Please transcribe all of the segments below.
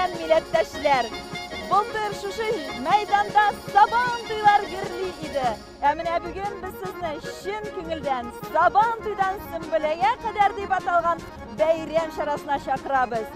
Сәлам, милләттәшләр! Былтыр шушы мәйданда Сабан туйлар гөрли иде. Ә менә бүген без сезне чын күңелдән Сабан туйдан Сөмбеләгә кадәр дип аталган бәйрәм чарасына чакырабыз.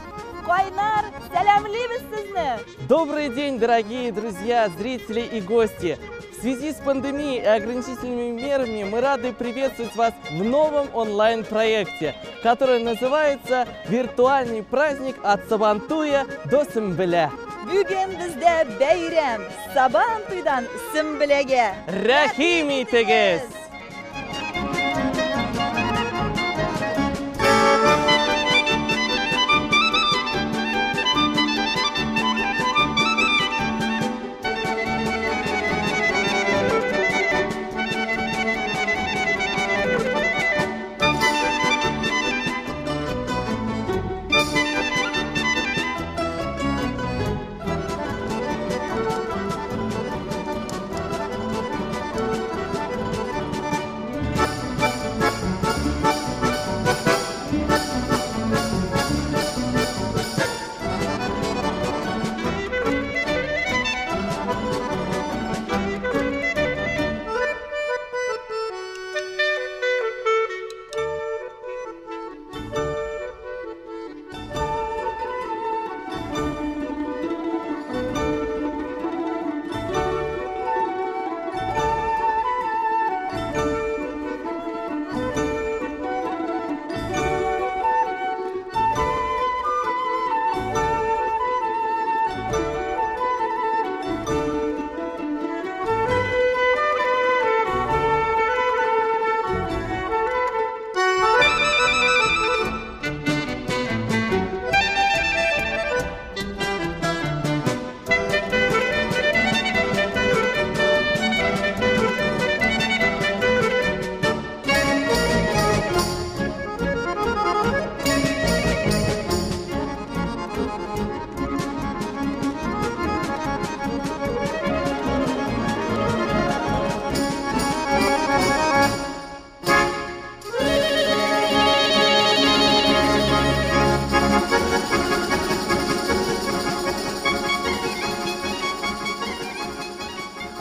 Кайнар сәламлибез сезне! Добрый день, дорогие друзья, зрители и гости! В связи с пандемией и ограничительными мерами мы рады приветствовать вас в новом онлайн-проекте, который называется «Виртуальный праздник от Сабантуя до Сымбеля». Бүген бездә бәйрәм Сабан туйдан Сөмбеләгә. Рәхим итегез!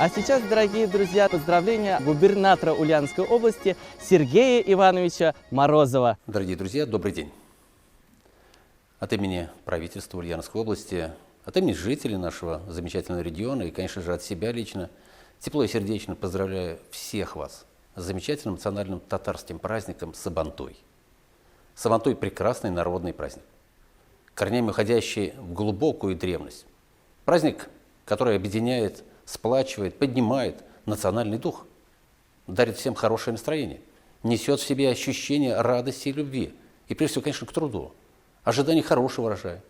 А сейчас, дорогие друзья, поздравления губернатора Ульяновской области Сергея Ивановича Морозова. Дорогие друзья, добрый день. От имени правительства Ульяновской области, от имени жителей нашего замечательного региона и, конечно же, от себя лично, тепло и сердечно поздравляю всех вас с замечательным национальным татарским праздником Сабантуй. Сабантуй – прекрасный народный праздник, корнями уходящий в глубокую древность. Праздник, который объединяет, сплачивает, поднимает национальный дух, дарит всем хорошее настроение, несет в себе ощущение радости и любви, и прежде всего, конечно, к труду, ожидание хорошего урожая.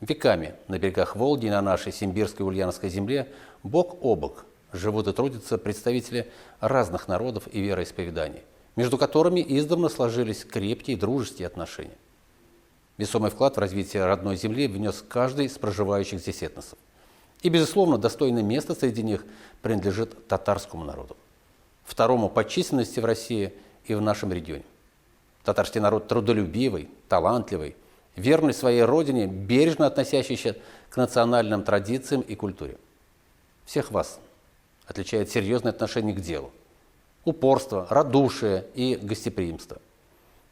Веками на берегах Волги и на нашей Симбирской и Ульяновской земле бок о бок живут и трудятся представители разных народов и вероисповеданий, между которыми издавна сложились крепкие дружеские отношения. Весомый вклад в развитие родной земли внес каждый из проживающих здесь этносов. И, безусловно, достойное место среди них принадлежит татарскому народу, второму по численности в России и в нашем регионе. Татарский народ трудолюбивый, талантливый, верный своей родине, бережно относящийся к национальным традициям и культуре. Всех вас отличает серьезное отношение к делу, упорство, радушие и гостеприимство.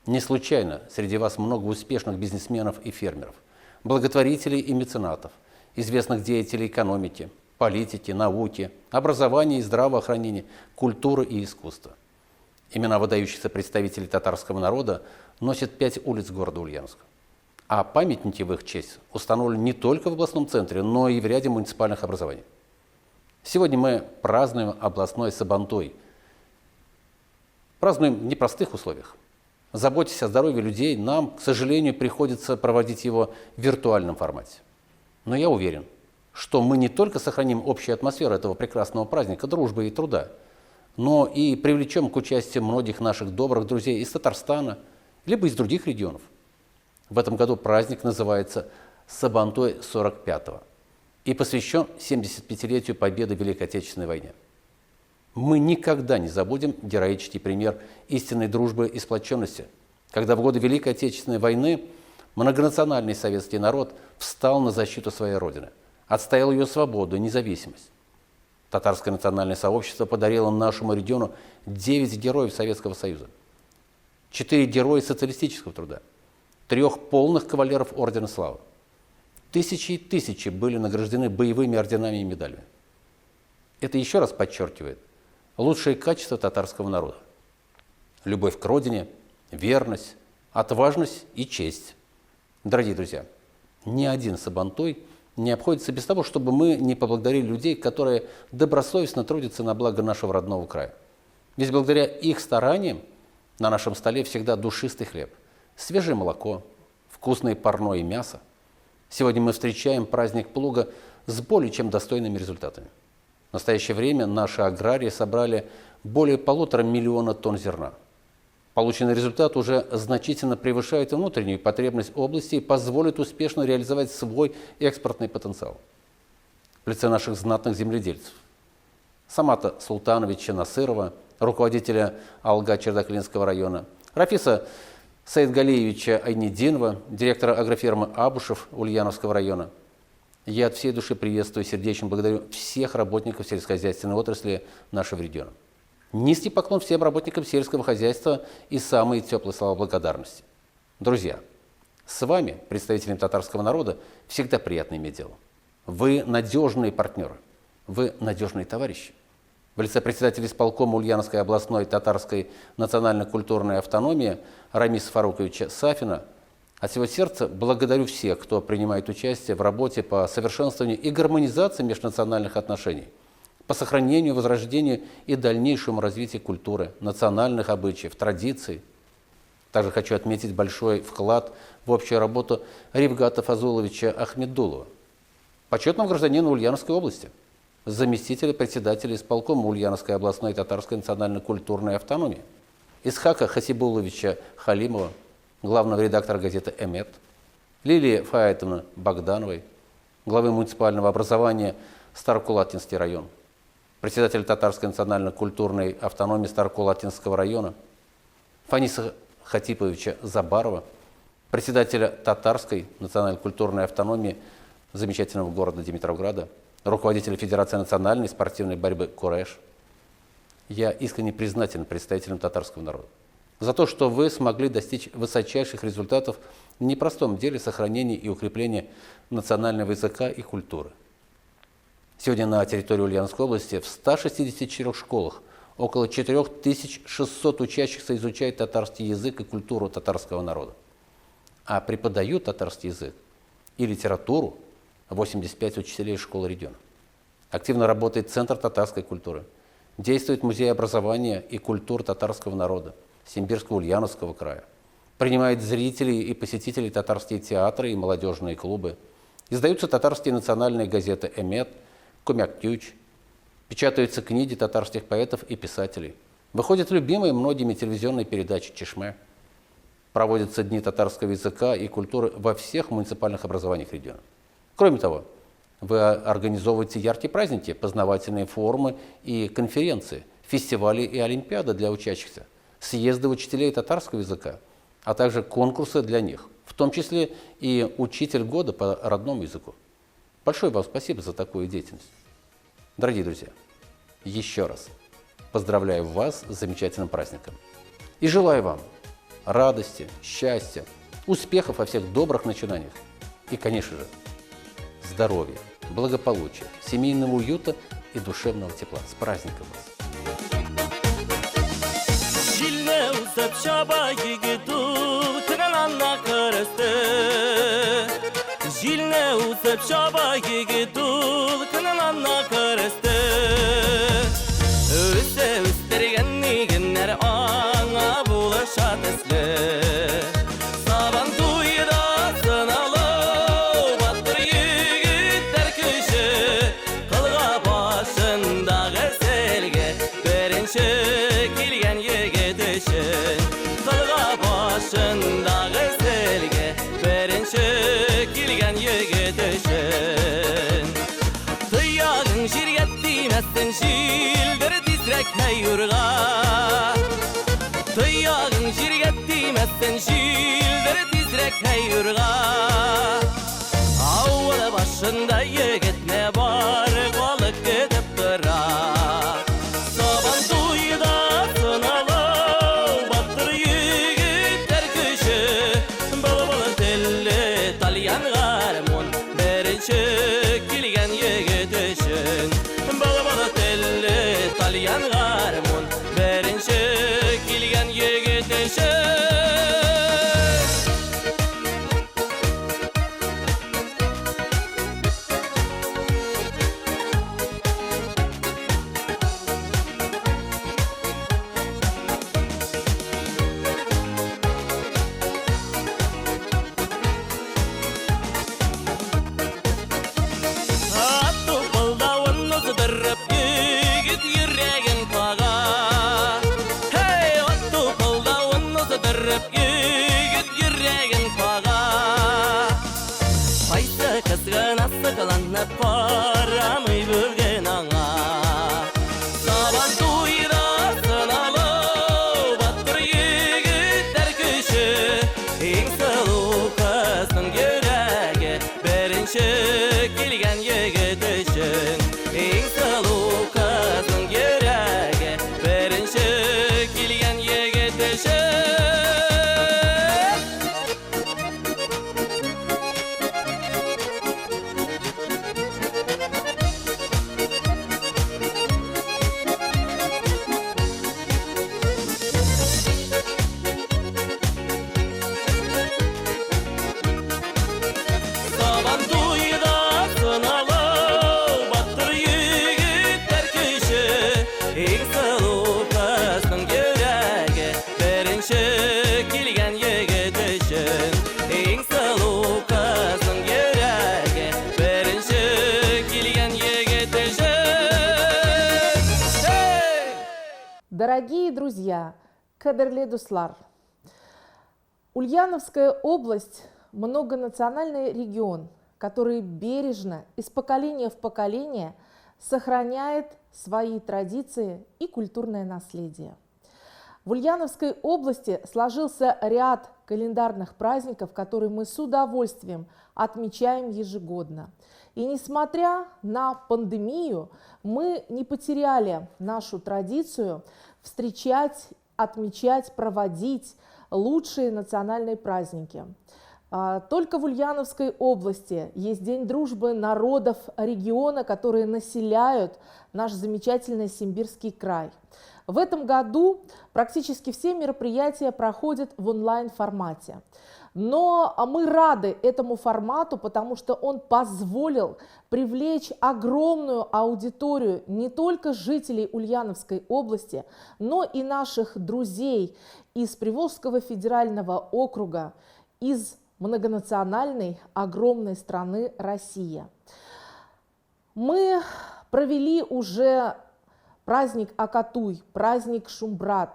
Не случайно среди вас много успешных бизнесменов и фермеров, благотворителей и меценатов, известных деятелей экономики, политики, науки, образования и здравоохранения, культуры и искусства. Имена выдающихся представителей татарского народа носят 5 улиц города Ульяновска. А памятники в их честь установлены не только в областном центре, но и в ряде муниципальных образований. Сегодня мы празднуем областной Сабантуй. Празднуем в непростых условиях. Заботясь о здоровье людей, нам, к сожалению, приходится проводить его в виртуальном формате. Но я уверен, что мы не только сохраним общую атмосферу этого прекрасного праздника дружбы и труда, но и привлечем к участию многих наших добрых друзей из Татарстана, либо из других регионов. В этом году праздник называется «Сабантуй 45-го» и посвящен 75-летию победы в Великой Отечественной войне. Мы никогда не забудем героический пример истинной дружбы и сплоченности, когда в годы Великой Отечественной войны Многонациональный советский народ встал на защиту своей Родины, отстоял ее свободу и независимость. Татарское национальное сообщество подарило нашему региону 9 героев Советского Союза, 4 героя социалистического труда, 3 полных кавалеров Ордена Славы. Тысячи и тысячи были награждены боевыми орденами и медалями. Это еще раз подчеркивает лучшие качества татарского народа. Любовь к родине, верность, отважность и честь. Дорогие друзья, ни один Сабантуй не обходится без того, чтобы мы не поблагодарили людей, которые добросовестно трудятся на благо нашего родного края. Ведь благодаря их стараниям на нашем столе всегда душистый хлеб, свежее молоко, вкусное парное мясо. Сегодня мы встречаем праздник плуга с более чем достойными результатами. В настоящее время наши аграрии собрали более 1,5 миллиона тонн зерна. Полученный результат уже значительно превышает внутреннюю потребность области и позволит успешно реализовать свой экспортный потенциал. В лице наших знатных земледельцев Самата Султановича Насырова, руководителя Алга Чердаклинского района, Рафиса Саидгалиевича Айнединова, директора агрофирмы Абушев Ульяновского района. Я от всей души приветствую и сердечно благодарю всех работников сельскохозяйственной отрасли нашего региона. Низкий поклон всем работникам сельского хозяйства и самые теплые слова благодарности. Друзья, с вами, представителями татарского народа, всегда приятно иметь дело. Вы надежные партнеры, вы надежные товарищи. В лице председателя исполкома Ульяновской областной татарской национально-культурной автономии Рамиса Фаруковича Сафина от всего сердца благодарю всех, кто принимает участие в работе по совершенствованию и гармонизации межнациональных отношений, по сохранению, возрождению и дальнейшему развитию культуры, национальных обычаев, традиций. Также хочу отметить большой вклад в общую работу Рифгата Фазуловича Ахмедулова, почетного гражданина Ульяновской области, заместителя председателя исполкома Ульяновской областной татарской национально-культурной автономии, Исхака Хасибуловича Халимова, главного редактора газеты «Эмет», Лилии Фаэтовны Богдановой, главы муниципального образования Старокулатинский район, председателя татарской национально-культурной автономии Старокулатинского района, Фаниса Хатиповича Забарова, председателя татарской национально-культурной автономии замечательного города Димитровграда, руководителя Федерации национальной спортивной борьбы «Куреш». Я искренне признателен представителям татарского народа за то, что вы смогли достичь высочайших результатов в непростом деле сохранения и укрепления национального языка и культуры. Сегодня на территории Ульяновской области в 164 школах около 4600 учащихся изучают татарский язык и культуру татарского народа. А преподают татарский язык и литературу 85 учителей школ региона. Активно работает Центр татарской культуры. Действует Музей образования и культур татарского народа Симбирского Ульяновского края. Принимает зрителей и посетителей татарские театры и молодежные клубы. Издаются татарские национальные газеты «Эмет», «Кумяктюч». Печатаются книги татарских поэтов и писателей. Выходят любимые многими телевизионные передачи «Чешме». Проводятся дни татарского языка и культуры во всех муниципальных образованиях региона. Кроме того, вы организовываете яркие праздники, познавательные форумы и конференции, фестивали и олимпиады для учащихся, съезды учителей татарского языка, а также конкурсы для них, в том числе и учитель года по родному языку. Большое вам спасибо за такую деятельность. Дорогие друзья, еще раз поздравляю вас с замечательным праздником и желаю вам радости, счастья, успехов во всех добрых начинаниях и, конечно же, здоровья, благополучия, семейного уюта и душевного тепла. С праздником вас! Җилне узып чаба егет ул тырнанна кырысты. Җилне узып чаба егет ул тырнанна кырысты. Үзе үстергән игеннәр аңа булыша төсле. Сабан туйда сыналу батыр егетләр көче. Кылга башындагы сәлгә беренче килгән егет өчен. Кылга башындагы сәлгә беренче килгән егет өчен. Тоягың җиргә тимәсен, җилдер тизрәк һәй юрга. Тоягың җиргә тимәсен, җилдер тизрәк Тизрәк һәй юрга. Авыл башында егетне бар халык көтеп тора. Сабан туйда сынала батыр егетләр көче. Былбыл телле тальян гармун беренче килгән егет өчен. Былбыл телле тальян гармун беренче килгән егет өчен. Ат тупылдавын уздырып, егет йөрәген кага. Һей, ат тупылдавын уздырып, егет йөрәген кага. Кайсы кыз гына сыкланып карамый бүген аңа. Сабан туйда сыналы батыр егетләр көче. Иң сылу кызның йөрәге беренче килгән егет өчен. Иң сылу кызның йөрәге беренче килгән егет өчен. Сабан туйда сыналы батыр егетләр көче. Иң сылу кызның йөрәге беренче килгән егет өчен. Иң сылу кызның йөрәге беренче килгән егет өчен. Hey! Дорогие друзья, кадерле дуслар, Ульяновская область – многонациональный регион, который бережно из поколения в поколение сохраняет свои традиции и культурное наследие. В Ульяновской области сложился ряд календарных праздников, которые мы с удовольствием отмечаем ежегодно. И несмотря на пандемию, мы не потеряли нашу традицию встречать, отмечать, проводить лучшие национальные праздники. Только в Ульяновской области есть День дружбы народов региона, которые населяют наш замечательный Симбирский край. В этом году практически все мероприятия проходят в онлайн-формате. Но мы рады этому формату, потому что он позволил привлечь огромную аудиторию не только жителей Ульяновской области, но и наших друзей из Приволжского федерального округа, из многонациональной огромной страны Россия. Мы провели уже праздник Акатуй, праздник Шумбрат.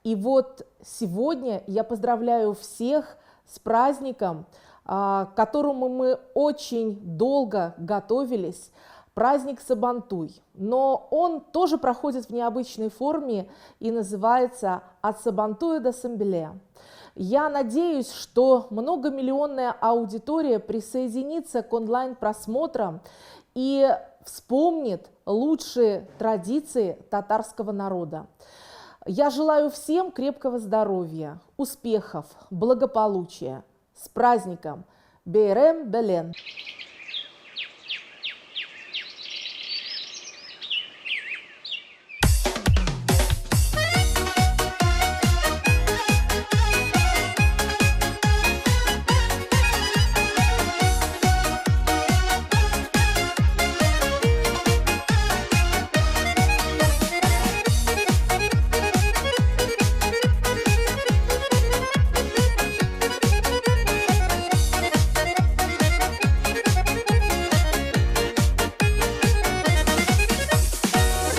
И вот сегодня я поздравляю всех с праздником, к которому мы очень долго готовились, праздник Сабантуй. Но он тоже проходит в необычной форме и называется «От Сабантуя до Самбеле». Я надеюсь, что многомиллионная аудитория присоединится к онлайн-просмотрам и вспомнит лучшие традиции татарского народа. Я желаю всем крепкого здоровья, успехов, благополучия. С праздником! Бәйрәм белән!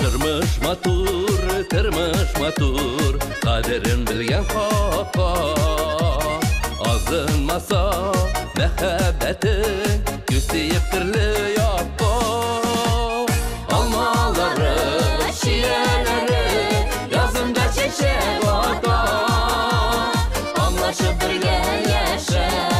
Тормыш матур, тормыш матур, кадерен белгән хакка. Азынмаса мәхәббәте, күз тиеп төрле якка. Алмалары, чияләре, язында чәчәк ата. Аңлашып бергә яшәп.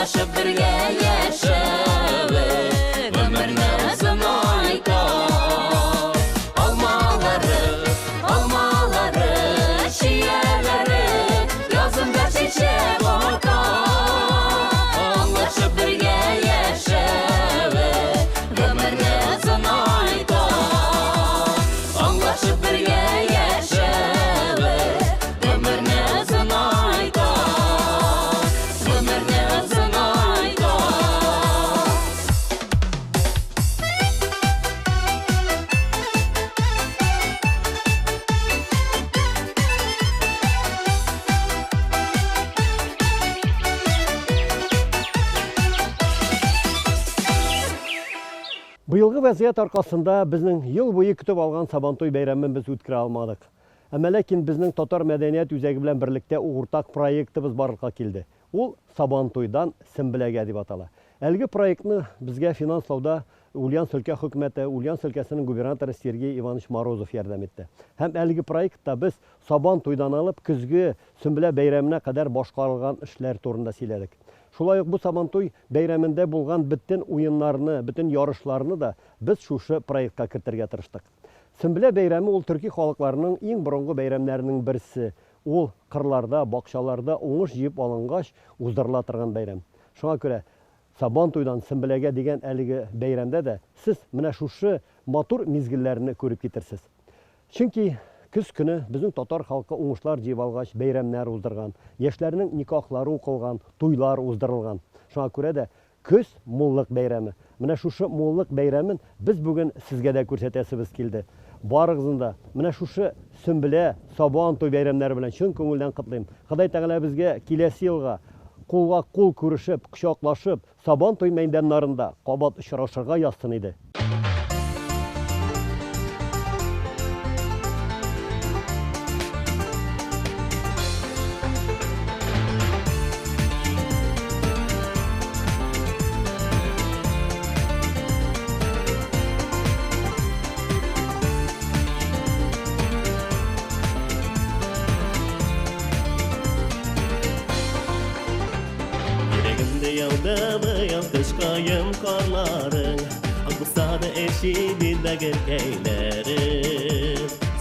Аңлашып бергә яшәве гомерне озынайта. Алмалары, алмалары, чияләре, язында чәчәк ата. Аңлашып бергә яшәве гомерне озынайта. Аңлашып бергә яшәве гомерне озынайта. Гомерне озынайта. Быелгы вазгыять аркасында безнең ел буе көтеп алган Сабантуй бәйрәмен без үткәрә алмадык. Әмма ләкин безнең Татар мәдәният үзәге белән берлектә уртак проектыбыз барлыкка килде. Ул Сабантуйдан Сембеләгә дип атала. Әлеге проектны безгә финанслауда Ульяновск өлкә хөкүмәте, Ульяновск өлкәсенең губернаторы Сергей Иванович Морозов ярдәм итте. Һәм әлеге проектта без Сабантуйдан алып көзге Сөмбелә бәйрәменә кадәр башкарылган эшләр турында сөйләдек. Шулай ук бу Сабантуй бәйрәмендә булган бөтен уеннарны, бөтен ярышларны да без шушы проектка кертергә тырыштык. Сөмбелә бәйрәме ул төрки халыкларының иң борынгы бәйрәмнәренең берсе. Ул кырларда, бакчаларда уңыш җыеп алынгач уздырыла торган бәйрәм. Шуңа күрә Сабантуйдан Сөмбеләгә дигән әлеге бәйрәмдә дә сез менә шушы матур мизгелләрне күреп китерсез. Чөнки көз көне безнең татар халкы уңышлар җыеп алгач бәйрәмнәр уздырган, яшьләрнең никахлары укылган, туйлар уздырылган. Шуңа күрә дә көз муллык бәйрәме. Менә шушы муллык бәйрәмен без бүген сезгә дә күрсәтәсебез килде. Барыгызны да менә шушы Сөмбелә, Сабантуй бәйрәмнәре белән чын күңелдән котлыйм. Ходай Тәгалә безгә киләсе елга кулга кул күрешеп, кочаклашып, Сабантуй мәйданнарында кабат очрашырга язсын иде. Йөрәгемдә яуды быел кышкаем карларың, Ак булса да эчи бит бәгырькәйләре.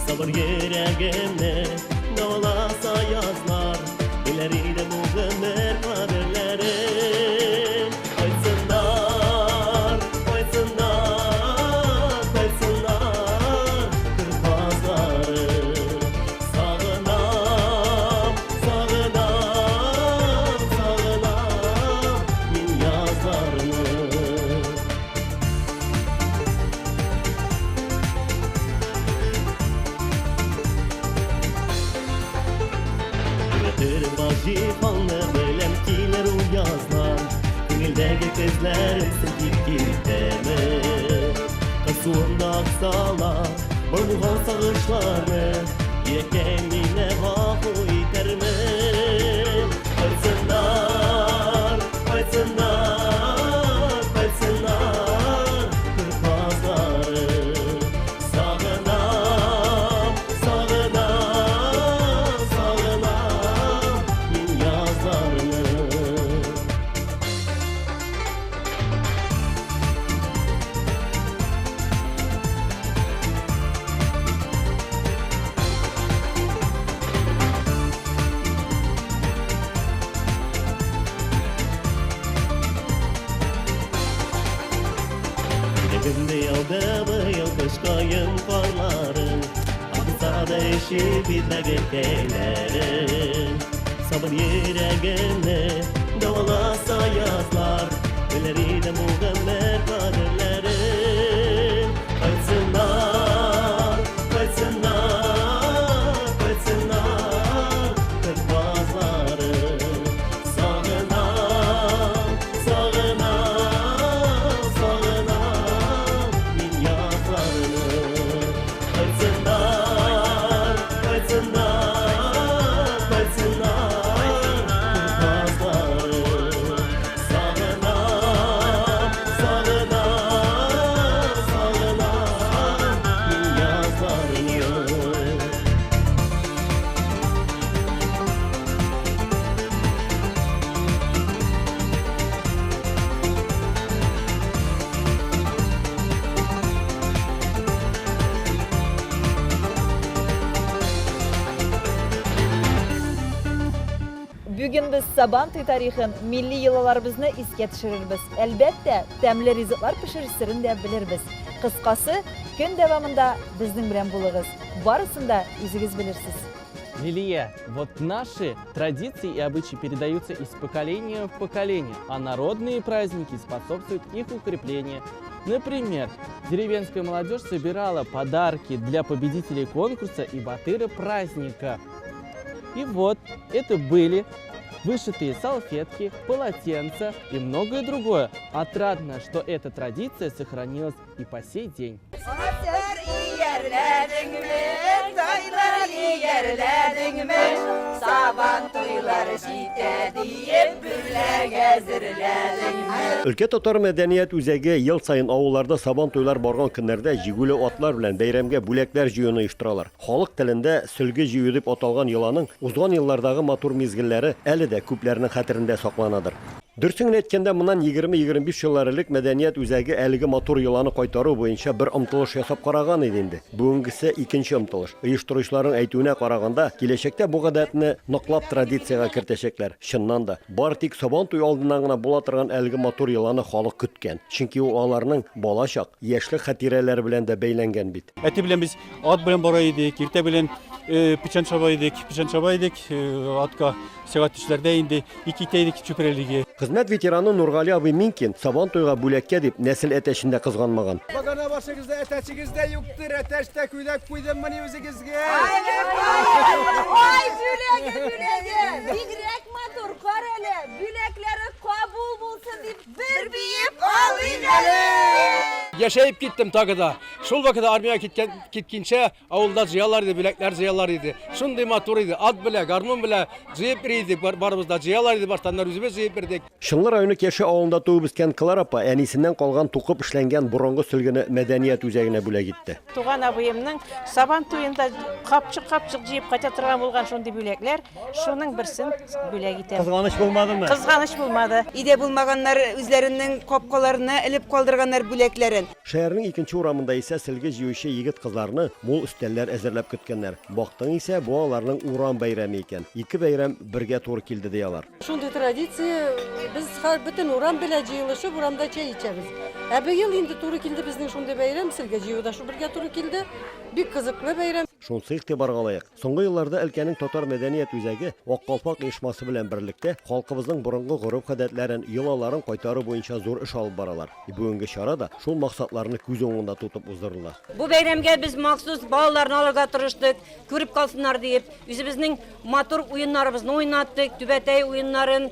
Сабыр йөрәгемне дәваласа язлар, Белер иде бу гомер кадерләрен. Кайтсыннар, кайтсыннар, кайтсыннар кыр казлары. Сагынам, сагынам, сагынам мин язларны. Өтөрөп җиһанны беләм килер ул язлар, Күңелдәге көзләрем селкип китәме? Кысуында аксала бар булган сагышларны, Йөрәккә мине гафу итәрме? Кайтсыннар, кайтсыннар, кайтсыннар кыр казлары. Сагынам, сагынам, сагынам мин язларны. Йөрәгемдә яуды быел кышкаем карларың, Акса да эчи бит бәгырькәйләрең. Сабыр йөрәгемне дәваласа язлар, Белер идем бу гомер кадерләрен. Кайтсыннар, кайтсыннар, кайтсыннар кыр казлары. Сагынам, сагынам, сагынам мин язларны. Кайтсыннар, кайтсыннар, кайтсыннар кыр казлары. Сагынам, сагынам, Бүген без Сабантуй тарихын, милли йолаларыбызны искә төшерербез. Әлбәттә, тәмле ризыклар пешерү серен дә белербез. Кыскасы, көн дәвамында безнең белән булыгыз. Барысын да үзегез белерсез. Лилия, вот наши традиции и обычаи передаются из поколения в поколение, а народные праздники способствуют их укреплению. Например, деревенская молодежь собирала подарки для победителей конкурса и батыра праздника. И вот это были вышитые салфетки, полотенца и многое другое. Отрадно, что эта традиция сохранилась и по сей день. Атлар иярләдеңме, тайлар иярләдеңме, Сабан туйлар җитә диеп, бүләк әзерләдеңме? Өлкә татар мәдәният үзәге ел саен авылларда Сабан туйлар барган көннәрдә җигүле атлар белән бәйрәмгә бүләкләр җыюны оештыралар. Халык телендә сөлге җыю дип аталган йоланың узган еллардагы матур мизгелләре әле дә күпләрнең хәтерендә сакланадыр. Дөресен генә әйткәндә, моннан егерме-егерме биш еллар элек мәдәният үзәге әлеге матур йоланы кайтару буенча бер омтылыш ясап караган иде инде. Бүгенгесе, икенче омтылыш. Оештыручыларның әйтүенә караганда, киләчәктә бу гадәтне ныклап традициягә кертәчәкләр. Чыннан да, бары тик Сабан туе алдыннан гына була торган әлеге матур йоланы халык көткән. Чөнки ул аларның балачак, яшьлек хатирәләре белән дә бәйләнгән бит. Әти белән без ат белән бара идек, иртә белән печән чаба идек, печән чаба идек, атка Сәгать өчләрдә инде и китә идек Чүпрәлегә. Хезмәт ветераны Нургали абый Минкин Сабан туйга бүләккә дип нәсел әтәчен дә кызганмаган. Багана башыгызда әтәчегез дә юктыр, әтәч тә күләк куйдыммыни үзегезгә? Ай, бүләге, бүләге! Бигрәк матур, карале, бүләкләре кабул булсын дип бер биеп алыйк әле! Яшәеп киттем тагы да. Шул вакытта армиягә киткән, киткинчә Авылда җыялар иде, бүләкләр җыялар иде. Шундый матур иде. Ат белә, гармун белә җыеп йөри идек, барыбыз да җыялар иде, башта аннары үзебез җыеп йөрдек. Чынлы районы Кәше авылында туып үскән Клара апа әнисеннән калган тукып эшләнгән борынгы сөлгене мәдәният үзәгенә бүләк итте. Туган абыемның Сабан туенда капчык-капчык җыеп кайта торган булган шундый бүләкләр, шуның берсен бүләк итәм. Кызганыч булмадымы? Кызганыч булмады. Өйдә булмаганнар үзләренең капкаларына элеп калдырганнар бүләкләрен. Шәһәрнең икенче урамында исә сөлге җыючы егет-кызларны мул өстәлләр әзерләп көткәннәр. Бактың исә, бу аларның урам бәйрәме икән. Ике бәйрәм бергә туры килде, ди алар. Шундый традиция, без бөтен урам белән җыелышып, урамда чәй эчәбез. Ә быел инде туры килде безнең шундый бәйрәм, сөлге җыю да шул бергә туры килде. Бик кызыклы бәйрәм. Шунысы игътибарга лаек, соңгы елларда өлкәнең татар мәдәният үзәге Ак калфак оешмасы белән берлектә халкыбызның борынгы гореф-гадәтләрен, йолаларын кайтару буенча зур эш алып баралар. Бүгенге чара да шул максатларны күз уңында тотып уздырыла. Бу бәйрәмгә без махсус балаларны алырга тырыштык, күреп калсыннар диеп, үзебезнең матур уеннарыбызны уйнаттык, түбәтәй уеннарын,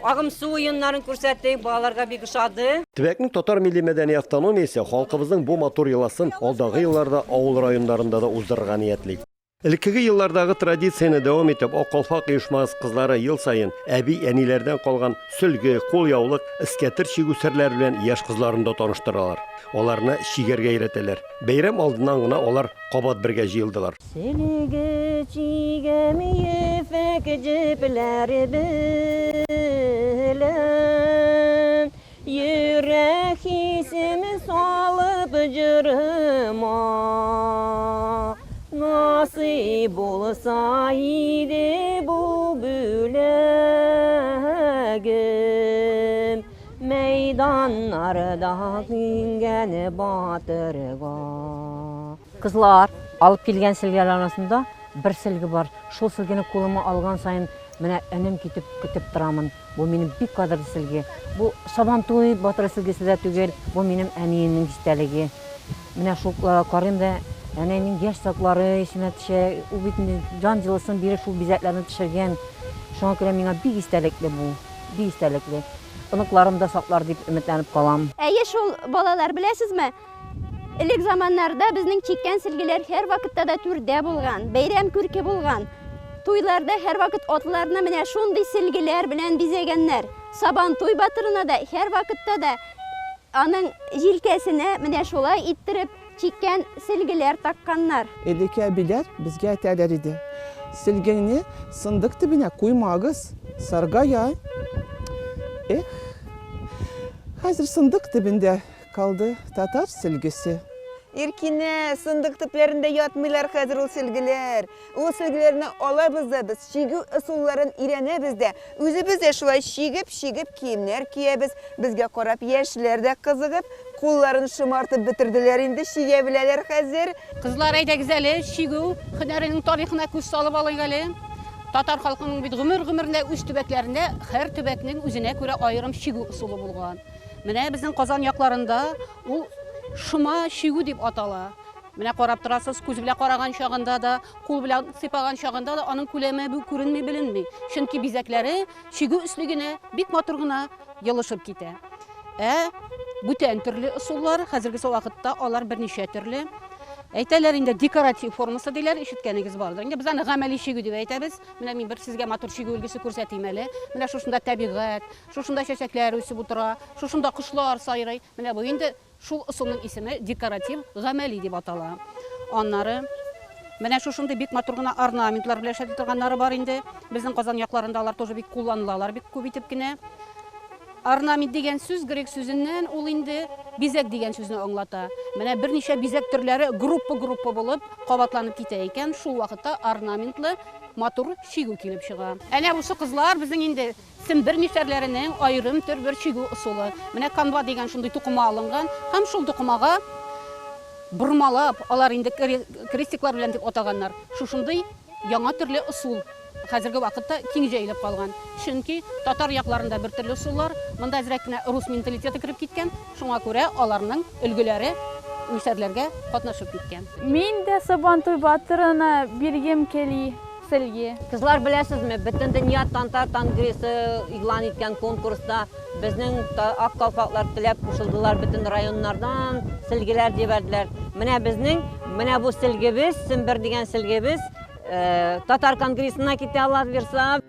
Агымсу уеннарын күрсәттек, балаларга бик ошады. Төбәкнең татар милли-мәдәни автономиясе халкыбызның бу матур йоласын алдагы елларда авыл районнарында да уздырырга ниятли. Элеккеге еллардагы традицияне дәвам итеп, Ак калфак оешмасы кызлары ел саен әби-әниләрдән калган сөлге, кулъяулык, эскәтер чигү серләре белән яшь кызларын да таныштыралар, аларны чигәргә өйрәтәләр. Бәйрәм алдыннан гына алар кабат бергә җыелдылар. Сөлге чигәм ефәк җепләр белән, Йөрәк хисем салып җырыма. Насыйп булса иде бу бүләгем, Мәйданнарда күнгән батырга. Кызлар алып килгән сөлгеләр арасында бер сөлге бар. Шул сөлгене кулыма алган саен менә өнем китеп көтеп торамын. Бу минем бик кадерле сөлге. Бу Сабантуй батыры сөлгесе дә түгел, бу минем әниемнең истәлеге. Менә шул карыйм да, әнәйнең яшь чаклары исемә төшә. Ул бит инде җан җылысын биреп шул бизәкләрне төшергән. Шуңа күрә миңа бик истәлекле бу, бик истәлекле. Оныкларым да саклар дип өметләнеп калам. Әйе шул, балалар, беләсезме, элек заманнарда безнең чиккән сөлгеләр һәрвакытта да түрдә булган, бәйрәм күрке булган. Туйларда һәрвакыт атларны менә шундый сөлгеләр белән бизәгәннәр. Сабантуй батырына да һәрвакытта да аның җилкәсенә менә шулай иттереп Чиккән сөлгеләр такканнар. Элекке әбиләр безгә әйтәләр иде, Сөлгеңне сындык төбенә куймагыз, саргая. Эх, хәзер сындык төбендә калды татар сөлгесе. Иркинә, сындык төпләрендә ятмыйлар хәзер ул сөлгеләр. Ул сөлгеләрне алабыз да без, чигү ысулларын өйрәнәбез дә, үзебез дә шулай чигеп-чигеп киемнәр киябез. Безгә карап яшьләр дә кызыгып, кулларын шомартып бетерделәр инде, чигә беләләр хәзер. Кызлар, әйдәгез әле, чигү һөнәренең тарихына күз салып алыйк әле. Татар халкының бит гомер-гомеренә үз төбәкләрендә һәр төбәкнең үзенә күрә аерым чигү ысулы булган. Менә безнең Казан якларында Ул шома чигү дип атала. Менә карап торасыз, күз белән караган чагында да, кул белән сыйпаган чагында да аның күләме күренми, беленми. Чөнки бизәкләре чигү өслегенә бик матур гына елышып китә. Ә бүтән төрле ысуллар, хәзерге вакытта алар берничә төрле. Әйтәләр инде декоратив формасы диләр, ишеткәнегез бардыр. Инде без аны гамәли чигү дип әйтәбез. Менә мин бер сезгә матур чигү өлгесе күрсәтим әле. Менә шушында табигать, шушында чәчәкләр үсеп утыра, шушында кошлар сайрый. Менә бу инде шул ысулның исеме декоратив гамәли дип атала. Аннары менә шушындый бик матур гына орнаментлар белән эшләтә торганнары бар инде. Безнең Казан якларында алар тоже бик кулланылалар, бик күп итеп кенә. Орнамент дигән сүз грек сүзеннән ул инде бизәк дигән сүзне аңлата. Менә берничә бизәк төрләре группа-группа булып кабатланып китә икән, шул вакытта орнаментлы матур чигү килеп чыга. Әнә бусы кызлар безнең инде Сембер мишәрләренең аерым төр бер чигү ысулы. Менә канва дигән шундый тукыма алынган һәм шул тукымага бормалап, алар инде крестиклар белән дип атаганнар, шушындый яңа төрле ысул хәзерге вакытта киң җәелеп калган. Чөнки татар якларында бер төрле ысуллар, монда әзрәк кенә рус менталитеты кереп киткән, шуңа күрә аларның өлгеләре мишәрләргә катнашып киткән. Мин дә Сабантуй батырына биргем кели. Сөлге. Кызлар, беләсезме, Бөтендөнья тантар конгрессы игълан иткән конкурста безнең ак калфаклар теләп кушылдылар, бөтен районнардан сөлгеләр җибәрделәр. Менә безнең, менә бу сөлгебез, Сембер дигән сөлгебез татар конгрессына китә, Алла бирса.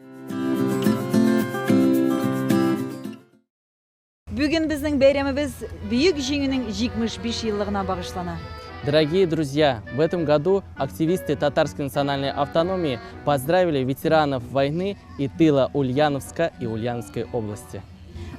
Бүген безнең бәйрәмебез Бөек Җиңүнең 75 еллыгына багышлана. Дорогие друзья, в этом году активисты Татарской национальной автономии поздравили ветеранов войны и тыла Ульяновска и Ульяновской области.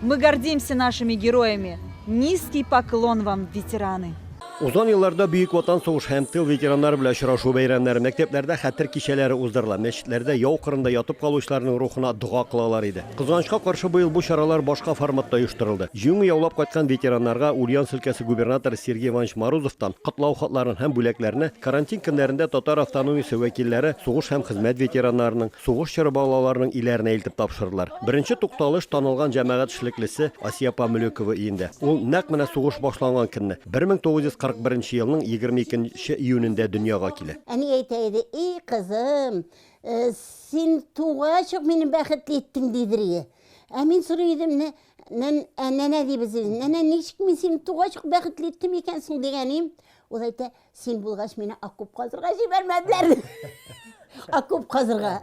Мы гордимся нашими героями. Низкий поклон вам, ветераны! Узган елларда Бөек Ватан сугышы һәм тыл ветераннары белән очрашу бәйрәмнәре, мәктәпләрдә хәтер кичәләре уздырыла, мәчетләрдә яу кырында ятып калучыларның рухына дога кылалар иде. Кызганычка каршы, быел бу чаралар башка форматта оештырылды. Җиңү яулап кайткан ветераннарга Ульяновск өлкәсе губернаторы Сергей Иванович Морозовтан котлау хатларын һәм бүләкләрне карантин көннәрендә татар автономиясе вәкилләре сугыш һәм хезмәт ветераннарының, сугыш чоры балаларының өйләренә илтеп тапшырдылар. Беренче тукталыш танылган җәмәгать эшлеклесе Асия апа Мөлекова өендә. Ул нәкъ менә сугыш башланган көнне, 1941 елның 22 нче июнендә дөньяга килә. Әни әйтә иде, И, кызым, син тугач ук мине бәхетле иттең, дидер ие. Ә мин сорый идем, нә, нән, ә нәнә дибез, нәнә, ничек мин сине тугач ук бәхетле иттем икән соң, дигән идем. Ул әйтә, Син булгач, мине окоп казырга җибәрмәделәр. Окоп казырга,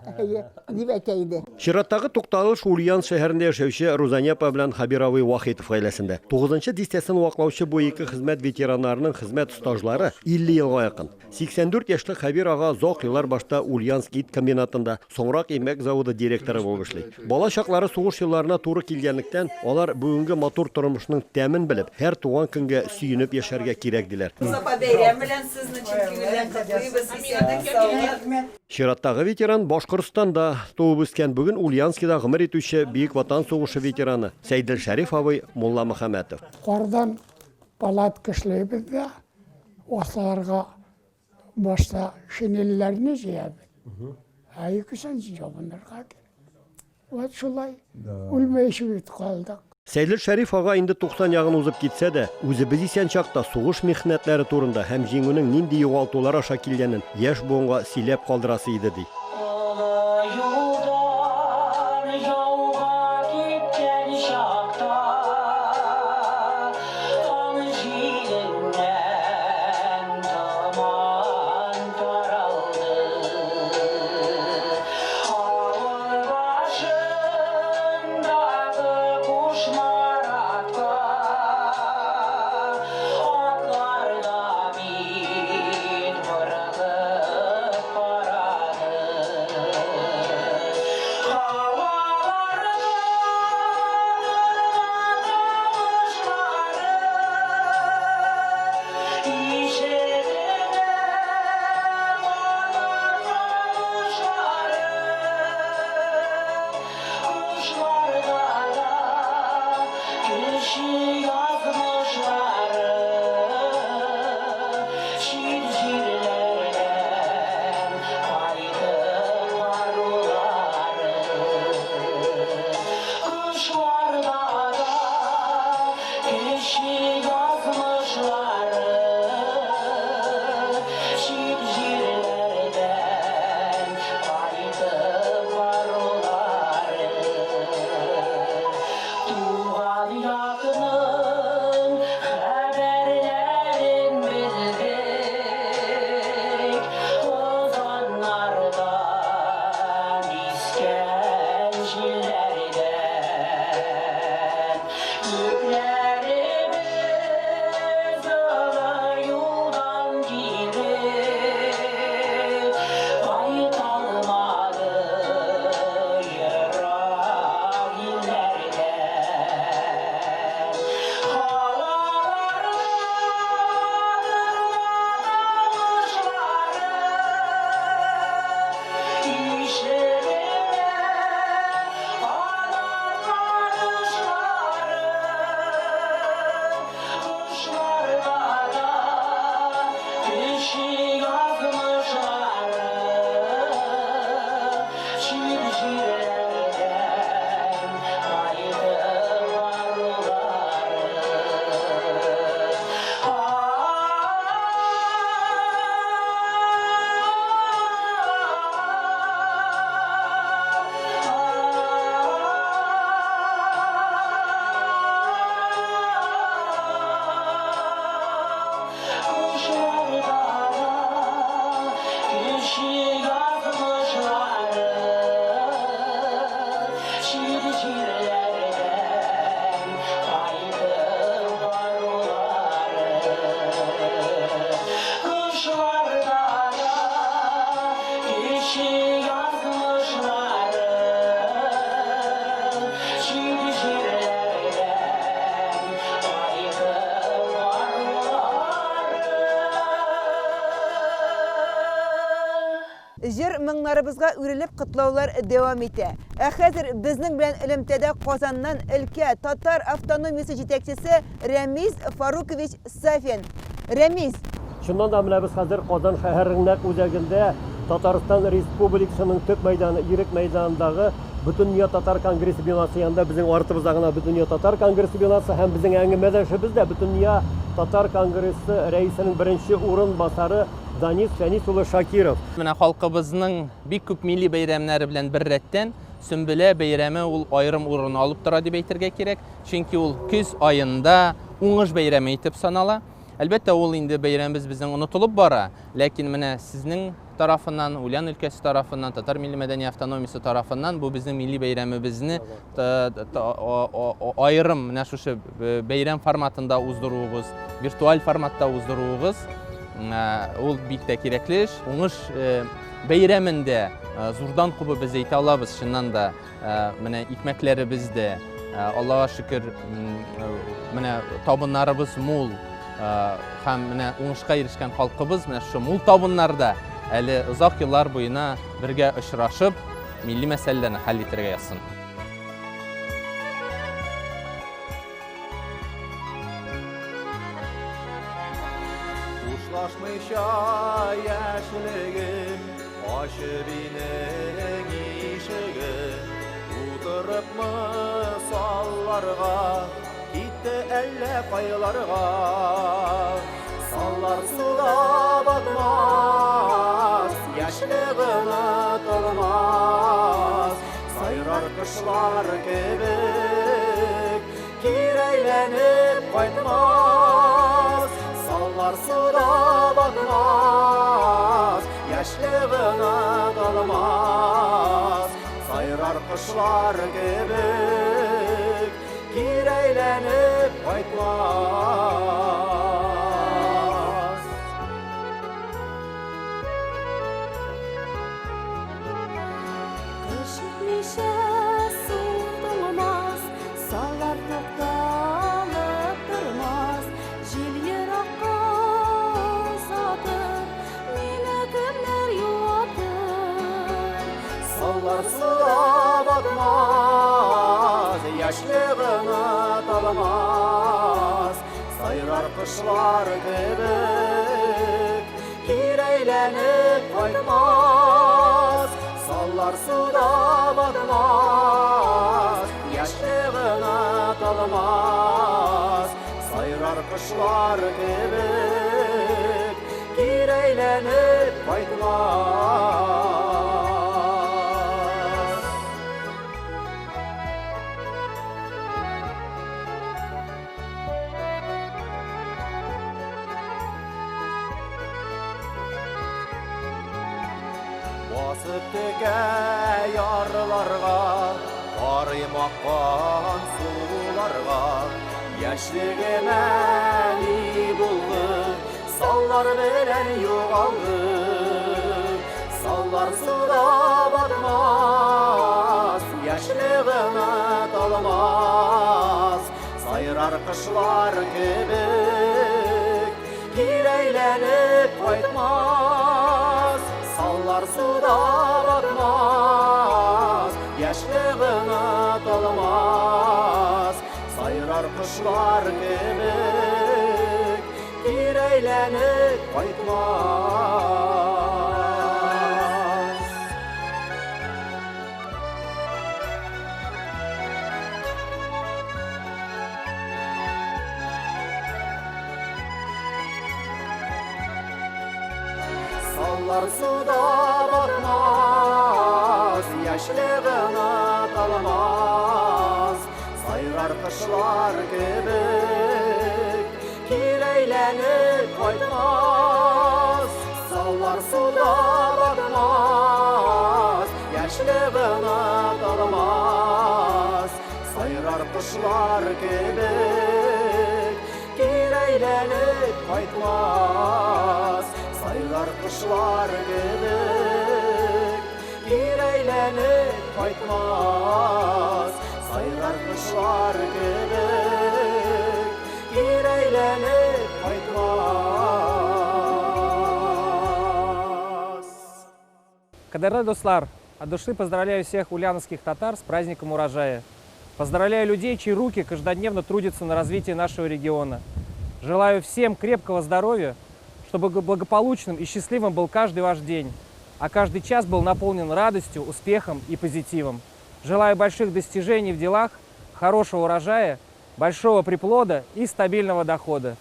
дип әйтә иде. Чираттагы тукталыш Ульян шәһәрендә яшәүче Рузания апа белән Хәбир абый Вахитов гаиләсендә. Тугызынчы дистәсен ваклаучы бу ике хезмәт ветераннарының хезмәт стажлары 50 елга якын. 84 яшьлек Хәбир ага озак еллар башта Ульяновск ит комбинатында, соңрак икмәк заводы директоры булып эшли. Бала чаклары сугыш елларына туры килгәнлектән, алар бүгенге матур тормышның тәмен белеп, һәр туган көнгә сөенеп яшәргә кирәк, диләр. Роза апа, бәйрәм белән сезне чын күңелдән котлыйбыз, исәнлек, саулык. Чираттагы ветеран Башкортстанда туып үскән, бүген Ульяновскида гомер итүче Бөек Ватан сугышы ветераны Сәйделшәриф абый Мулламөхәммәтов. Кардан палатка эшлибез дә, асларга Башта шинельләрне җыябыз. Ә икесен ябынырга кирәк. Вот шулай. Үлмәйчә бит калдык. Сәйлел Шәриф ага инде 90 ягын узып китсә дә, үзебез исән чакта сугыш михнәтләре турында һәм җиңүнең нинди югалтулар аша килгәнен яшь буынга сөйләп калдырасы иде, ди. Олы юлдан яуга киткән чакта Таң җиленнән томан таралды. Авыл башындагы куш наратка Атлар да бит борылып карады. Кеше язмышлары чит җирләрдән кайтып барулары. Кышларда да кеше язмышлары чит җирләрдән кайтып барулары. Җыр моңнарыбызга үрелеп котлаулар дәвам итә. Ә хәзер безнең белән элемтәдә Казаннан өлкә татар автономиясе җитәкчесе Рәмис Фарукович Сафин. Рәмис! Чыннан да, менә без хәзер Казан шәһәренең нәкъ үзәгендә, Татарстан Республикасының төп мәйданы, Ирек мәйданындагы Бөтендөнья татар конгрессы бинасы янында, безнең артыбызда гына Бөтендөнья татар конгрессы бинасы һәм безнең әңгәмәдәшебез дә Бөтендөнья татар конгрессы рәисенең беренче урынбасары Данис Фәнис улы Шакиров. Менә халкыбызның бик күп милли бәйрәмнәре белән беррәттән, Сөмбелә бәйрәме ул аерым урын алып тора дип әйтергә кирәк. Чөнки ул көз аенда уңыш бәйрәме итеп санала. Әлбәттә, ул инде бәйрәмебез безнең онытылып бара, ләкин менә сезнең тарафыннан, Ульян өлкәсе тарафыннан, татар милли-мәдәни автономиясе тарафыннан бу безнең милли бәйрәмебезне аерым менә шушы бәйрәм форматында уздыруыгыз, виртуаль форматта уздыруыгыз, ул бик тә кирәкле эш. Уңыш бәйрәмен дә зурдан кубып без әйтә алабыз, чыннан да, менә икмәкләребез дә, Аллага шөкер, менә табыннарыбыз мул һәм менә уңышка ирешкән халкыбыз менә шушы мул табыннарда әле озак еллар буена бергә очрашып, милли мәсьәләләрне хәл итәргә язсын. Хушлашмыйча яшьлегем, ачып инең ишеген, утырыпмы салларга, китте әллә кайларга. Саллар суда батмас, яшьлек онытылмас, сайрар кошлар кебек, кире әйләнеп кайтмас. Саллар суда батмас, яшьлек онытылмас, сайрар кошлар кебек, кире әйләнеп кайтмас. Кыш үтмичә су туңмас, саллар тукталып тормас, җил еракка озатыр, мине кемнәр юатыр? Саллар суда батмас, яшьлек онытылмас, сайрар кошлар кебек, кире әйләнеп кайтмас. Саллар суда батмас, яшьлек онытылмас, сайрар кошлар кебек, кире әйләнеп кайтмас. Басып текә ярларга, карыйм аккан суларга. Яшьлегемә ни булды, саллар белән югалды. Саллар суда батмас, яшьлек онытылмас, сайрар кошлар кебек, кире әйләнеп кайтмас. Саллар суда батмас, яшьлек онытылмас, сайрар кошлар кебек, кире әйләнеп кайтмас. Саллар суда батмас, яшьлек онытылмас, сайрар кошлар кебек, кире әйләнеп кайтмас. Саллар суда батмас, кошлар кебек кире әйләнеп кайтмас. Сайрар кошлар кебек кире әйләнеп кайтмас. Сайрар кошлар кебек кире әйләнеп кайтмас. Кадерле дуслар, от души поздравляю всех ульяновских татар с праздником урожая. Поздравляю людей, чьи руки каждодневно трудятся на развитии нашего региона. Желаю всем крепкого здоровья, чтобы благополучным и счастливым был каждый ваш день, а каждый час был наполнен радостью, успехом и позитивом. Желаю больших достижений в делах, хорошего урожая, большого приплода и стабильного дохода.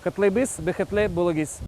Котлыбыс, бехетле, булагис.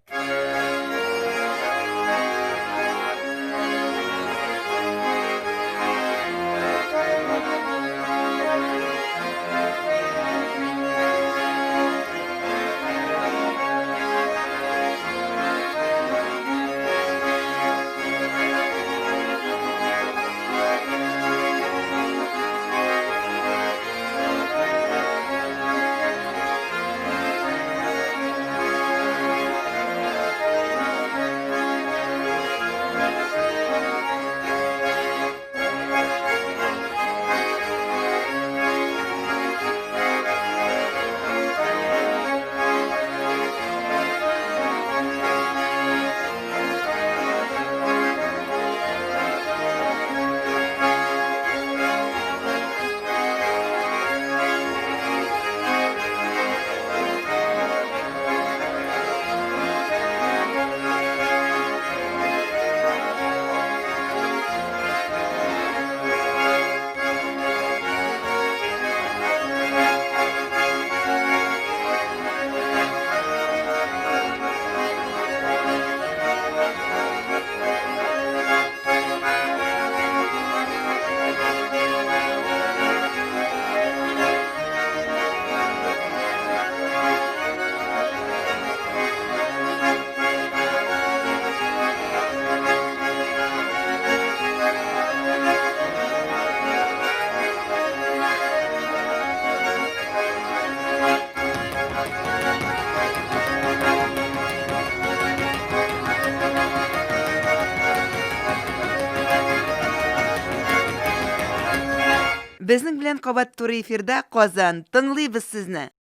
Безнең белән кабат туры эфирда Казан. Тыңлыйбыз сезне.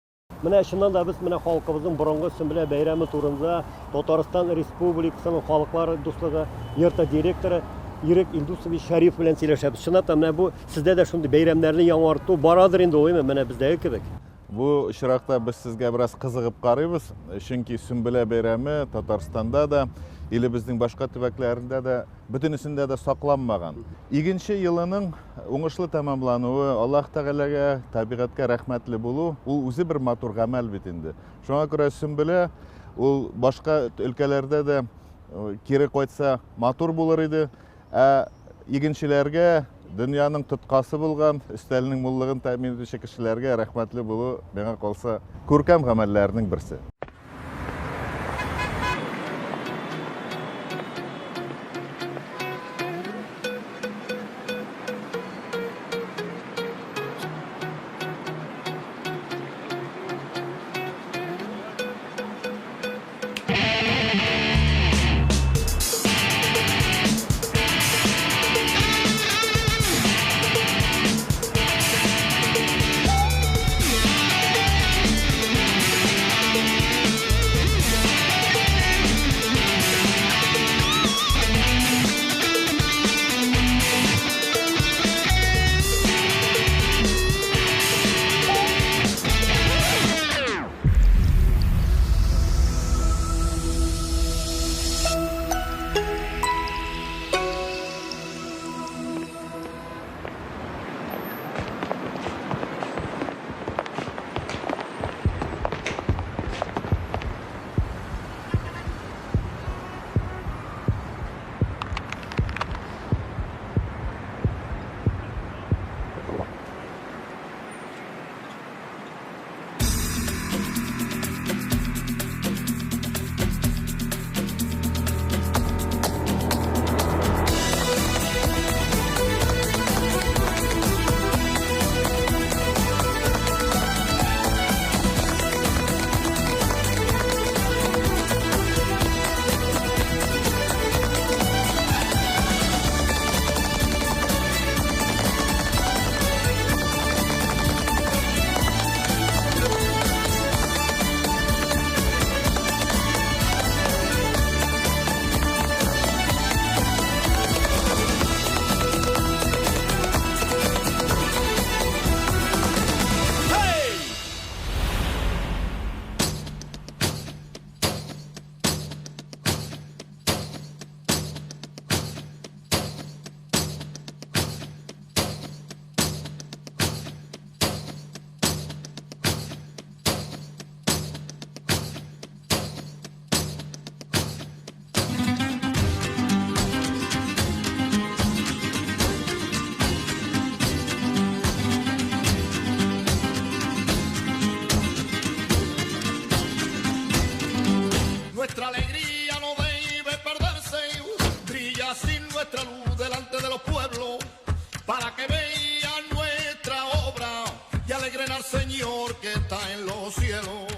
Менә чыннан да без менә халкыбызның борынгы Сөмбелә бәйрәме турында Татарстан Республикасының халыклар дуслыгы йорты директоры Ирек Илдусович Шәриф белән сөйләшәбез. Чынлап та менә бу сездә дә шундый бәйрәмнәрне яңарту барадыр инде ул, менә бездәге кебек. Бу очракта без сезгә бераз кызыгып карыйбыз, чөнки Сөмбелә бәйрәме Татарстанда да, илебезнең башка төбәкләрендә дә, бөтенесендә дә сакланмаган. Игенче елының уңышлы тәмамлануы, Аллаһ Тәгаләгә, табигатькә рәхмәтле булу, ул үзе бер матур гамәл бит инде. Шуңа күрә Сөмбелә ул башка өлкәләрдә дә кире кайтса матур булыр иде. Ә игенчеләргә, дөньяның тоткасы булган, өстәлнең муллыгын тәэмин итүче кешеләргә рәхмәтле булу, миңа калса, күркәм гамәлләрнең берсе. nuestra luz delante de los pueblos, para que vean nuestra obra y alegren al Señor que está en los cielos.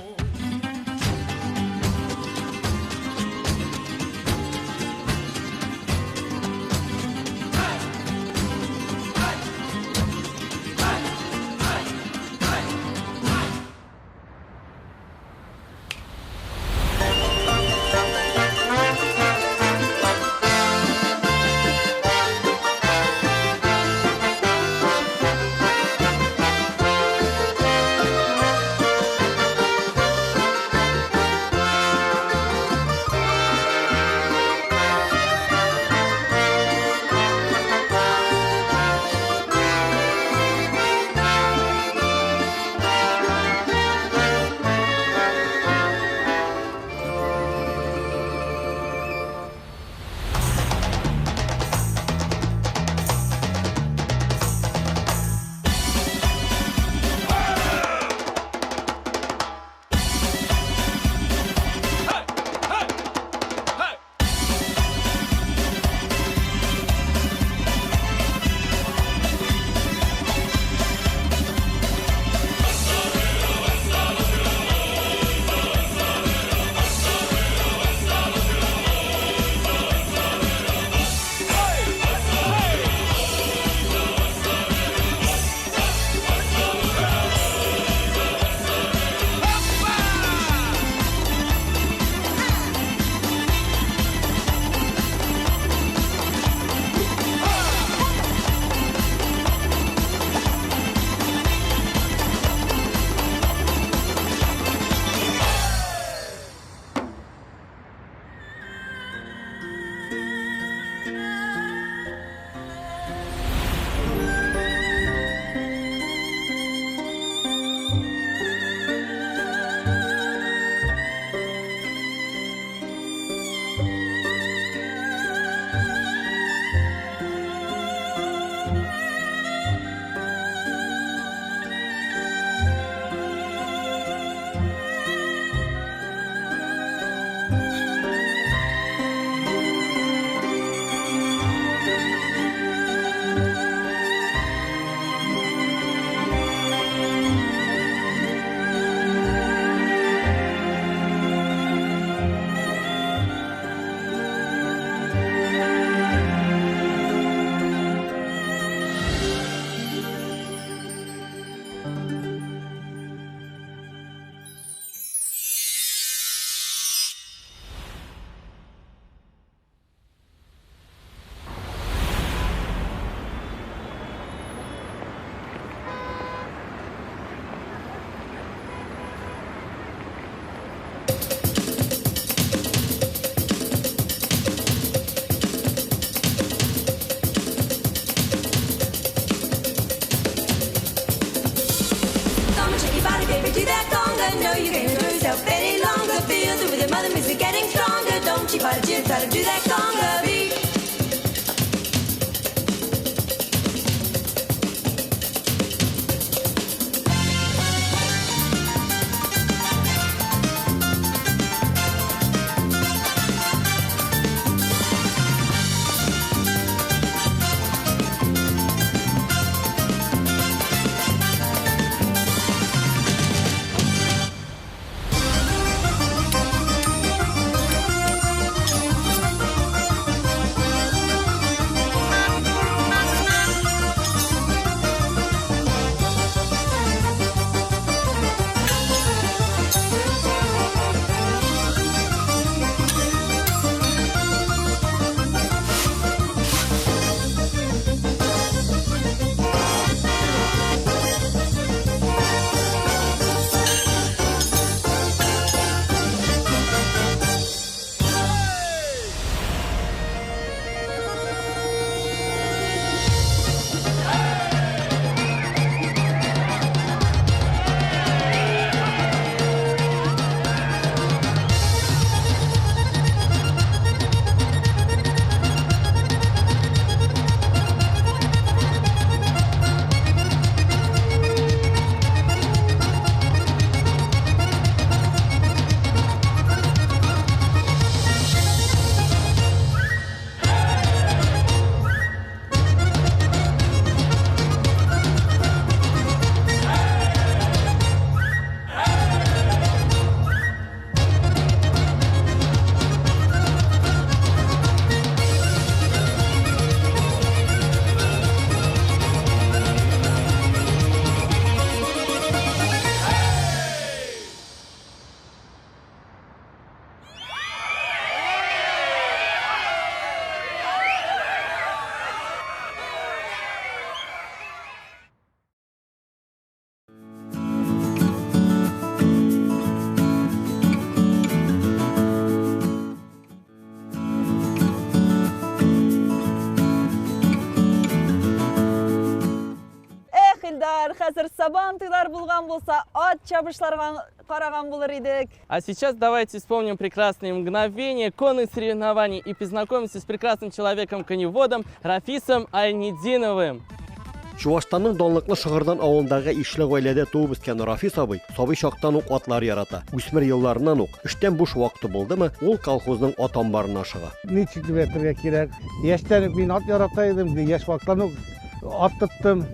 хәзер сабан туйлар булган булса, ат чабышларга караган булыр идек. А сейчас давайте вспомним прекрасные мгновения конных соревнований и познакомимся с прекрасным человеком-коневодом Рафисом Айнединовым. Чувашстанның данлыклы Шыгырдан авылындагы ишле гаиләдә туып үскән Рафис абый сабый чактан ук атлар ярата. Үсмер елларыннан ук эштән буш вакыты булдымы, ул колхозның ат амбарына ашыга. Ничек дип әйтергә кирәк, яшьтән үк мин ат ярата идем, яшь вакыттан ук ат тоттым.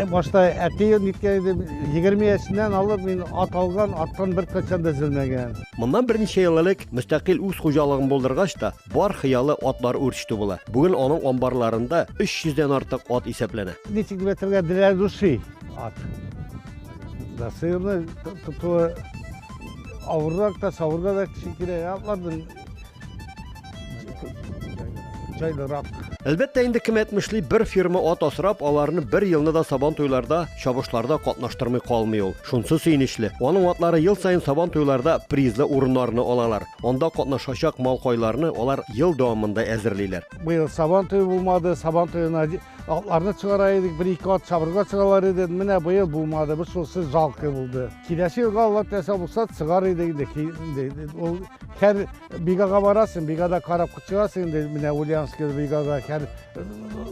Башта әти ниткән иде, 20 яшеннән алып мин ат алган, аттан беркайчан да өзелмәгән. Моннан берничә ел элек мөстәкыйль үз хуҗалыгын булдыргач та, бар хыялы атлар үрчетү була. Бүген аның амбарларында 300 дән артык ат исәпләнә. Ничек дип әйтергә, для души ат. Да, сыерны тотуы авыррак та, савырга да кеше кирәк. Атларның җайлырак. Әлбәттә инде, кем әйтмешли, бер фирма ат асрап, аларны бер елны да сабан туйларда, чабышларда катнаштырмый калмый ул. Шунсы сөенечле, аның атлары ел саен сабан туйларда призлы урыннарны алалар. Анда катнашачак малкайларны алар ел дәвамында әзерлиләр. Быел сабан туе булмады, сабан туена атларны чыгара идек, бер-ике ат чабырга чыгалар иде. Менә быел булмады, бу шунысы жалко булды. Киләсе елга Алла теләсә булса, чыгар идек инде. Ул һәр Бигага барасың, бигада карап чыгасың инде, менә Ульяновский бигага һәр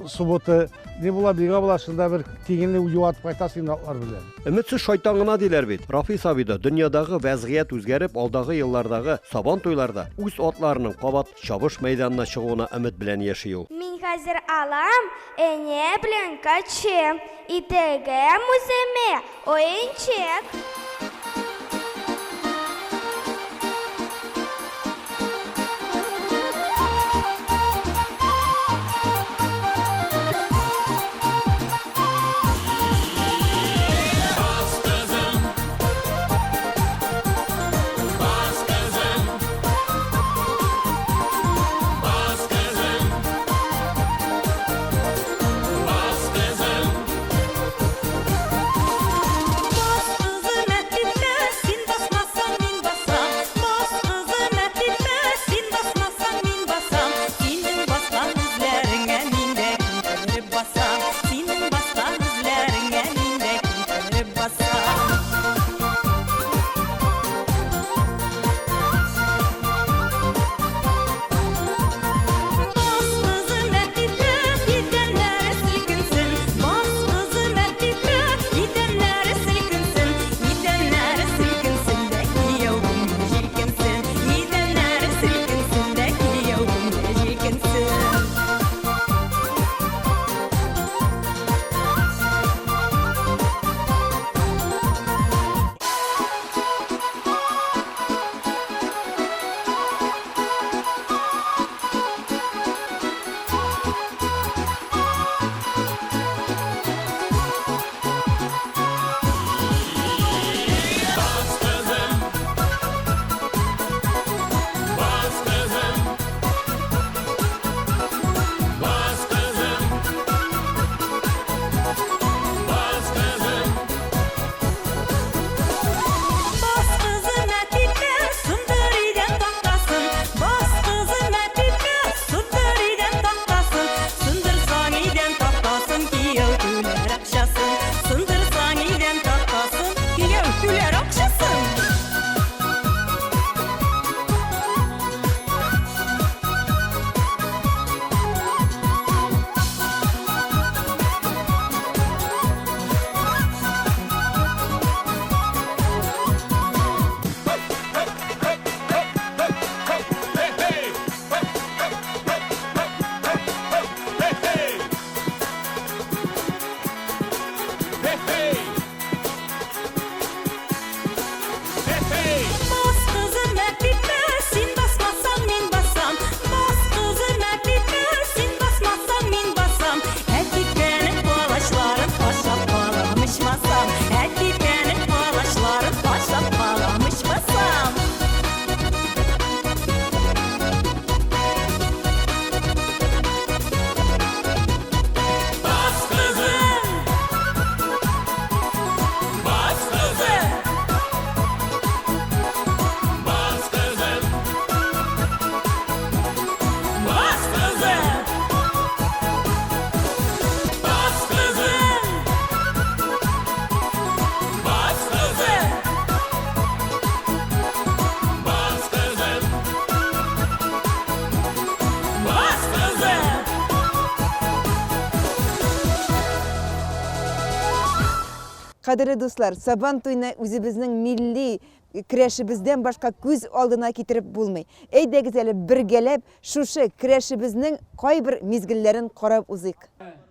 суббота ни була, бига була, шунда бер тигенле юатып кайтасың инде атлар белән. Өметсез шайтан гына диләр бит. Рафис абый да дөньядагы вәзгыять үзгәреп, алдагы еллардагы Сабан туйларда үз атларының кабат чабыш мәйданына чыгуына өмет белән яши ул. Мин хәзер алам энә белән качы, итегем үземә уенчык. Кадерле дуслар, Сабан туйны үзебезнең милли көрәшебездән башка күз алдына китереп булмый. Әйдәгез әле бергәләп шушы көрәшебезнең кайбер мизгелләрен карап узыйк.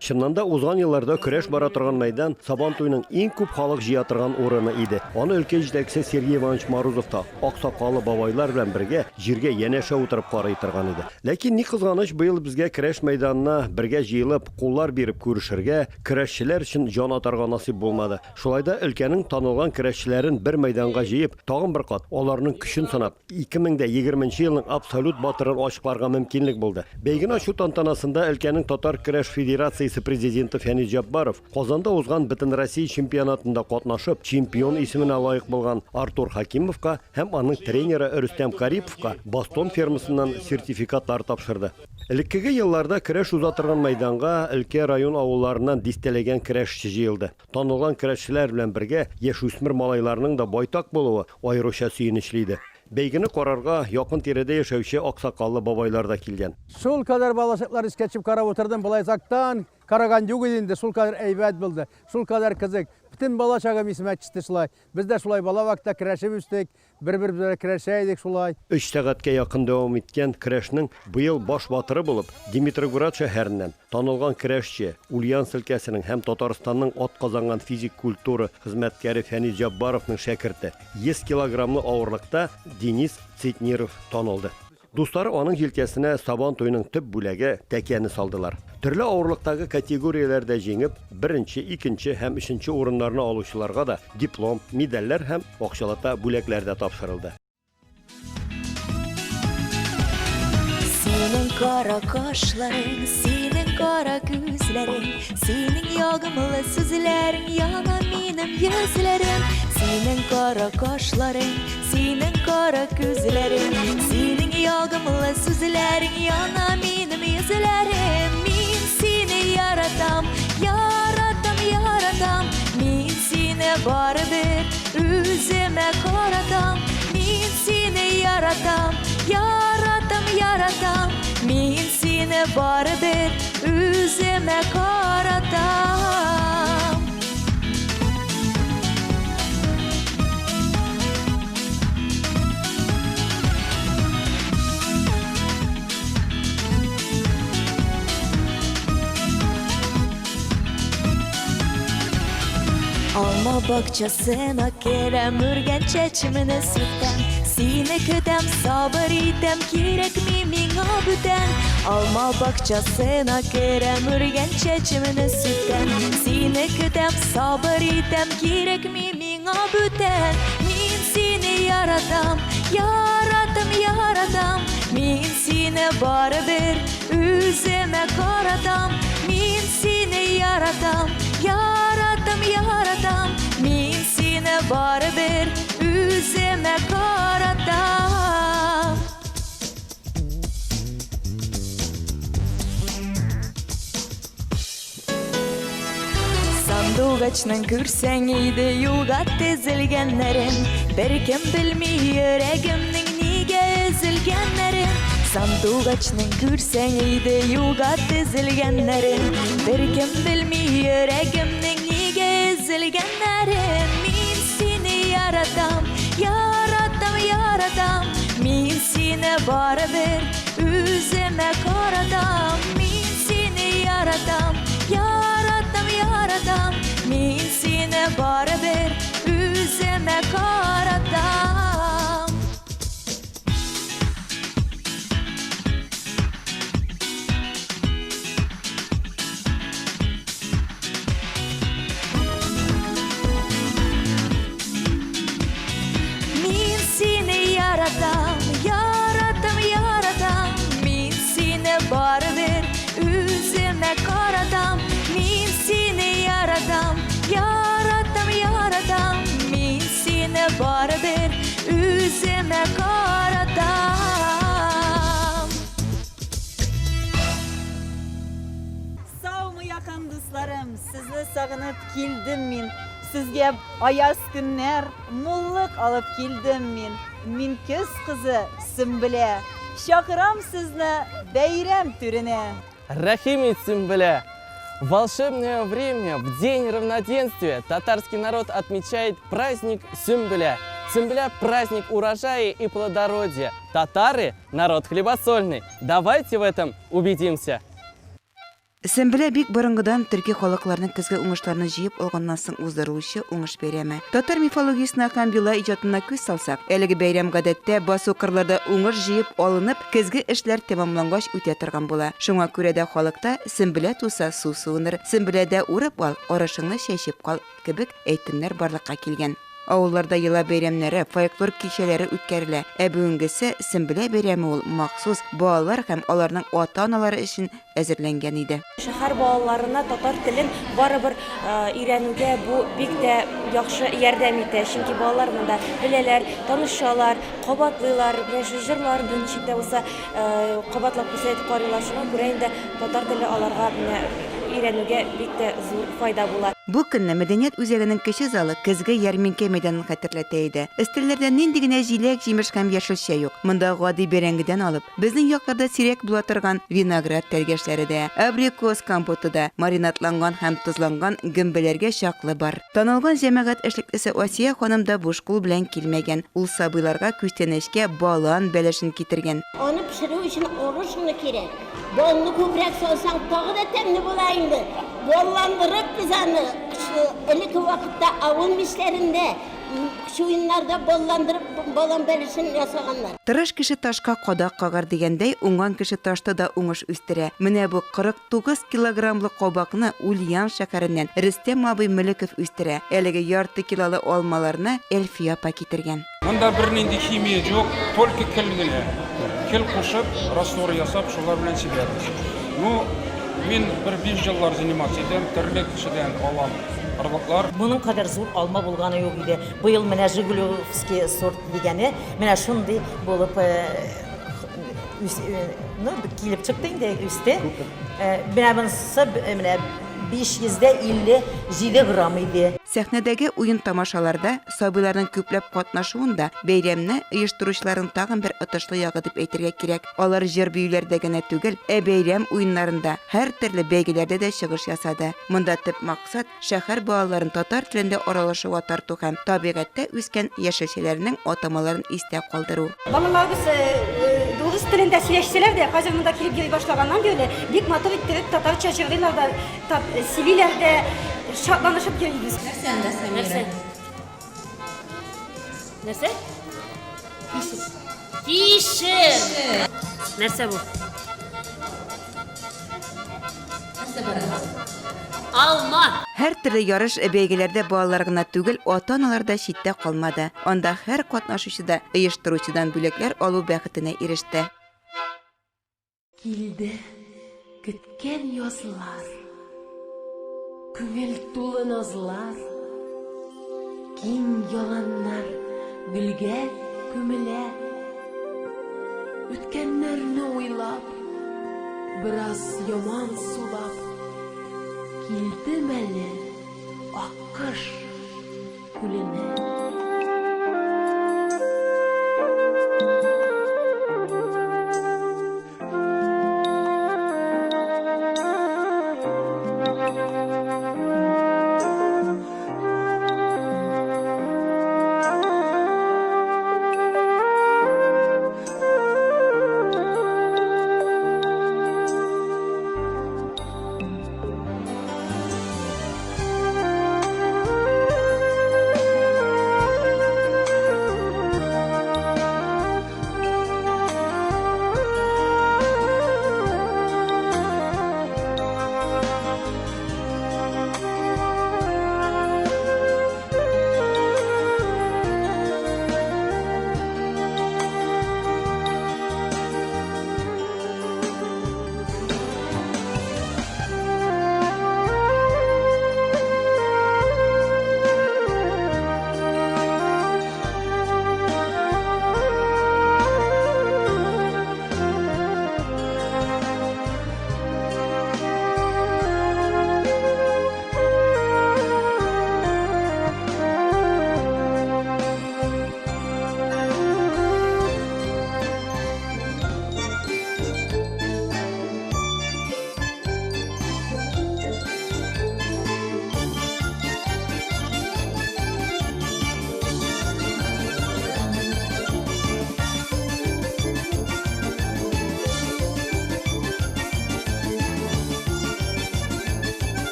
Чыннан да, узган елларда көрәш бара торган мәйдан Сабан туеның иң күп халык җыя торган урыны иде. Аны өлкә җитәкчесе Сергей Иванович Морозов та аксакаллы бабайлар белән бергә җиргә янәшә утырып карый торган иде. Ләкин, ни кызганыч, быел безгә көрәш мәйданына бергә җыелып, куллар биреп күрешергә, көрәшчеләр өчен җан атарга насыйп булмады. Шулай да өлкәнең танылган көрәшчеләрен бер мәйданга җыеп, тагын бер кат аларның көчен сынап, 2020 нче елның абсолют батырын ачыкларга мөмкинлек булды. Бәйгене ачу тантанасында өлкәнең татар көрәш федерациясе президенты Фәнис Җаббаров, Казанда узган Бөтенроссия чемпионатында катнашып, чемпион исеменә лаек булган Артур Хәкимовка һәм аның тренеры Рөстәм Кариповка Бастон фермасыннан сертификатлар тапшырды. Элеккеге елларда көрәш уза торган мәйданга өлкә район авылларыннан дистәләгән көрәшче җыелды. Танылган көрәшчеләр белән бергә яшүсмер малайларның да байтак булуы аеруча сөенечле иде. Бәйгене карарга якын-тирәдә яшәүче аксакаллы бабайлар да килгән. Шулкадәр балачаклар искә төшеп карап утырдым, болай озактан караган юк иде инде, шулкадәр әйбәт булды, шулкадәр кызык. Бөтен балачагым исемә төште шулай. Без дә шулай бала вакытта керәшеп үстек. Бер-беребез белән көрәшә идек шулай. Өч сәгатькә якын дәвам иткән көрәшнең быел баш батыры булып Димитровград шәһәреннән танылган көрәшче, Ульяновск өлкәсенең һәм Татарстанның атказанган физик культура хезмәткәре Фәнис Җаббаровның шәкерте, 100 килограммлы авырлыкта Денис Цитниров танылды. Дуслары аның җилкәсенә Сабан туеның төп бүләге, тәкәне салдылар. Төрле авырлыктагы категорияләрдә җиңеп, беренче, икенче һәм өченче урыннарны алучыларга да диплом, медальләр һәм акчалата бүләкләр дә тапшырылды. Синең кара кашларың, синең кара күзләрең, синең ягымлы сүзләрең яна минем йөзләрем. Синең кара кашларың, Синең кара күзләрең, синең ягымлы сүзләрең яна минем йөзләрем. Мин сине яратам, яратам, яратам. Мин сине барыбер үземә каратам. Мин сине яратам, яратам, яратам. Мин сине барыбер үземә каратам. Алма бакчасына керәм, үргән чәчемне сүтәм. Сине көтәм, сабыр итәм, кирәкми миңа бүтән. Алма бакчасына керәм, үргән чәчемне сүтәм. Сине көтәм, сабыр итәм, кирәкми миңа бүтән. Мин сине яратам, яратам, яратам. Мин сине барыбер үземә каратам. Мин сине яратам, яратам, яратам. Мин сине барыбер үземә каратам. Сандугачның күрсәң иде юлга тезелгәннәрен, Беркем белми йөрәгемнең нигә өзелгәннәрен. Сандугачның күрсәң иде юлга тезелгәннәрен, Беркем белми йөрәгемнең нигә өзелгәннәрен. Мин сине яратам, яратам, яратам, Мин сине барыбер үземә каратам. Мин сине яратам, яратам, яратам. Мин сине барыбер үземә каратам. Мин сине яратам, яратам, яратам. Мин сине барыбер үземә каратам. Мин сине яратам, яратам, яратам. Мин сине барыбер үземә каратам. Саумы, якын дусларым! Сезне сагынып килдем мин. Сезгә аяз көннәр, муллык алып килдем мин. Мин көз кызы Сөмбелә. Чакырам сезне бәйрәм түренә. Рәхим ит, Сөмбелә! В волшебное время, в день равноденствия, татарский народ отмечает праздник Сюмбеля. Сюмбеля – праздник урожая и плодородия. Татары – народ хлебосольный. Давайте в этом убедимся. Сөмбелә бик борынгыдан төрки халыкларның көзге уңышларны җыеп алганнан соң уздырылучы уңыш бәйрәме. Татар мифологиясенә һәм йола иҗатына күз салсак, әлеге бәйрәм гадәттә басу-кырларда уңыш җыеп алынып, көзге эшләр тәмамлангач үтә торган була. Шуңа күрә дә халыкта Сөмбелә туса су суыныр, Сөмбеләдә урып ал, арышыңны чәчеп кал кебек әйтемнәр барлыкка килгән. Авылларда йола бәйрәмнәре, фольклор кичәләре үткәрелә. Ә бүгенгесе, Сөмбелә бәйрәме ул махсус балалар һәм аларның ата-аналары өчен әзерләнгән иде. Шәһәр балаларына татар телен барыбер өйрәнүгә бу бик тә яхшы ярдәм итә, чөнки балалар монда беләләр, танышалар, кабатлыйлар, менә шул җырларны ничек тә булса кабатлап күрсәтеп карыйлар. Шуңа күрә инде татар теле аларга менә өйрәнүгә бик тә зур файда була. Бу көнне мәдәният үзәгенең кече залы көзге ярминкә мәйданын хәтерләтә иде. Өстәлләрдә нинди генә җиләк-җимеш һәм яшелчә юк. Монда гади бәрәңгедән алып, безнең якларда сирәк була торган виноград тәлгәшләре дә, абрикос компоты да, маринадланган һәм тозланган гөмбәләргә чаклы бар. Танылган җәмәгать эшлеклесе Асия ханым да буш кул белән килмәгән. Ул сабыйларга күчтәнәчкә балан бәлешен китергән. Аны пешерү өчен арыш оны кирәк. Балны күбрәк салсаң, тагы да тәмле була инде. Балландырып без аны элекке вакытта авыл мичләрендә, чуеннарда балландырып балан бәлешен ясаганнар. Тырыш кеше ташка кадак кагар дигәндәй, уңган кеше ташта да уңыш үстерә. Менә бу 49 килограммлы кабакны Ульян шәһәреннән Рөстәм абый Мөлеков үстерә. Әлеге ярты килолы алмаларны Әлфия апа китергән. Монда бернинди химия юк, только көл генә. Көл кушып, раствор ясап, шулар белән сибәбез. Ну, мин бер 5 еллар заниматься итәм, төрле кешедән алам орлыклар. Моның кадәр зур алма булганы юк иде. Быел менә Жигулевский сорт дигәне менә шундый булып ну, килеп чыкты инде, үсте. Менә монысы менә 557 грамм иде. Сәхнәдәге уен-тамашаларда сабыйларның күпләп катнашуын да бәйрәмне оештыручыларның тагын бер отышлы ягы дип әйтергә кирәк. Алар җыр-биюләрдә генә түгел, ә бәйрәм уеннарында, һәртөрле бәйгеләрдә дә чыгыш ясады. Монда төп максат, шәһәр балаларын татар телендә аралашуга тарту һәм табигатьтә үскән яшелчәләрнең атамаларын истә калдыру. Балаларыбыз урыс телендә сөйләшсәләр дә, хәзер монда килеп йөри башлаганнан бирле бик матур иттереп татарча җырлыйлар да, сөйлиләр дә, шатланышып йөрибез. Нәрсә анда, Самира? Нәрсә? Нәрсә? Кишер. Кишер! Нәрсә бу? Нәрсә бар анда? Алма! Һәр төрле ярыш, бәйгеләрдә балалар гына түгел, ата-аналар да читтә калмады. Анда һәр катнашучы да оештыручыдан бүләкләр алу бәхетенә иреште. Килде көткән язлар, Күңел тулы назлар, Киң яланнар гөлгә күмелә. Үткәннәрне уйлап, Бераз яман сулап, Килдем әле аккош күленә.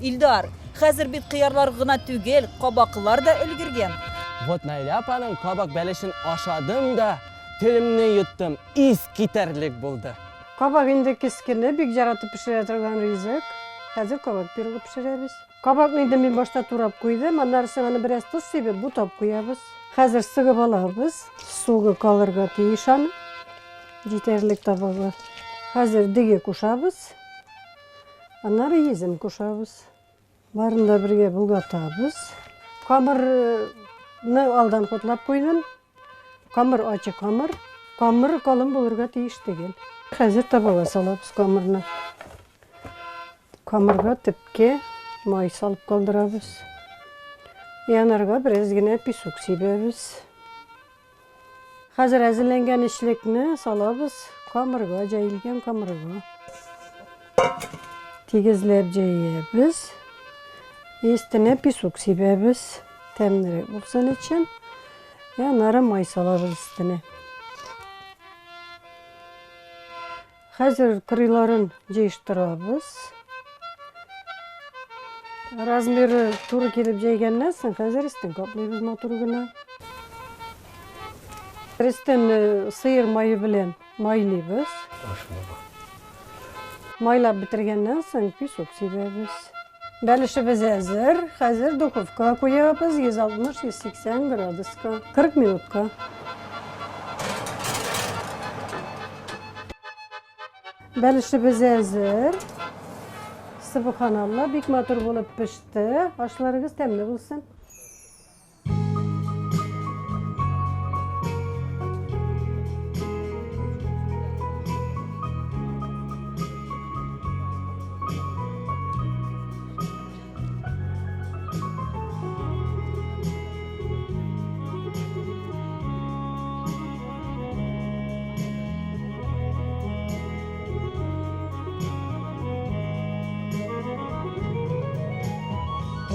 Илдар, хәзер бит кыярлар гына түгел, кабаклар да өлгергән. Вот Наилә апаның кабак бәлешен ашадым да, телемне йоттым, ис китәрлек булды. Кабак инде кечкенә, бик яратып пешерә торган ризык. Хәзер кабак пирогы пешерәбез. Кабакны инде мин башта турап куйдым, аннары соң аны бераз тоз сибеп бутап куябыз. Хәзер сыгып алабыз. Сугы калырга тиеш аның. Җитәрлек табага. Хәзер дөге кушабыз. Аннары йөзем кушабыз. Барын да бергә болгатабыз. Камырны алдан котлап куйдым. Камыр ачы камыр. Камыр калын булырга тиеш түгел. Хәзер табага салабыз камырны. Камырга төпкә май салып калдырабыз. Янарга бераз генә песок сибәбез. Хәзер әзерләнгән эчлекне салабыз камырга, җәелгән камырга. Тигезләп җәябез. Өстенә песок сибәбез. Тәмлерәк булсын өчен. Аннары май салабыз өстенә. Хәзер кырыйларын җыештырабыз. Размеры туры килеп җәйгәннән соң, хәзер өстен каплыйбыз матур гына. Өстен сыер мае белән майлыйбыз. Майлап бетергәннән соң песок сибәбез. Бәлешебез әзер. Хәзер духовкага куябыз 160-180 градуска 40 минутка. Бәлешебез әзер. Субханалла, бик матур булып пеште. Ашларыгыз тәмле булсын.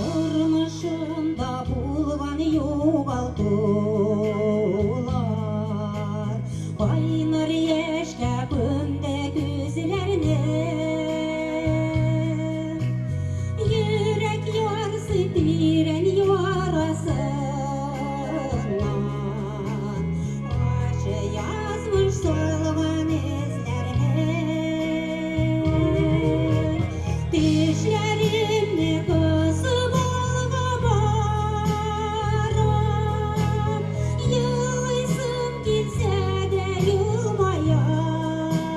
Тормышымда булган югалтулар, Кайнар яшькә күмде күзләрне. Йөрәк ярсый тирән ярасыннан, Ачы язмыш салган эзләрне. Тешләремне кысып алга барам, Елыйсым килсә дә елмаям.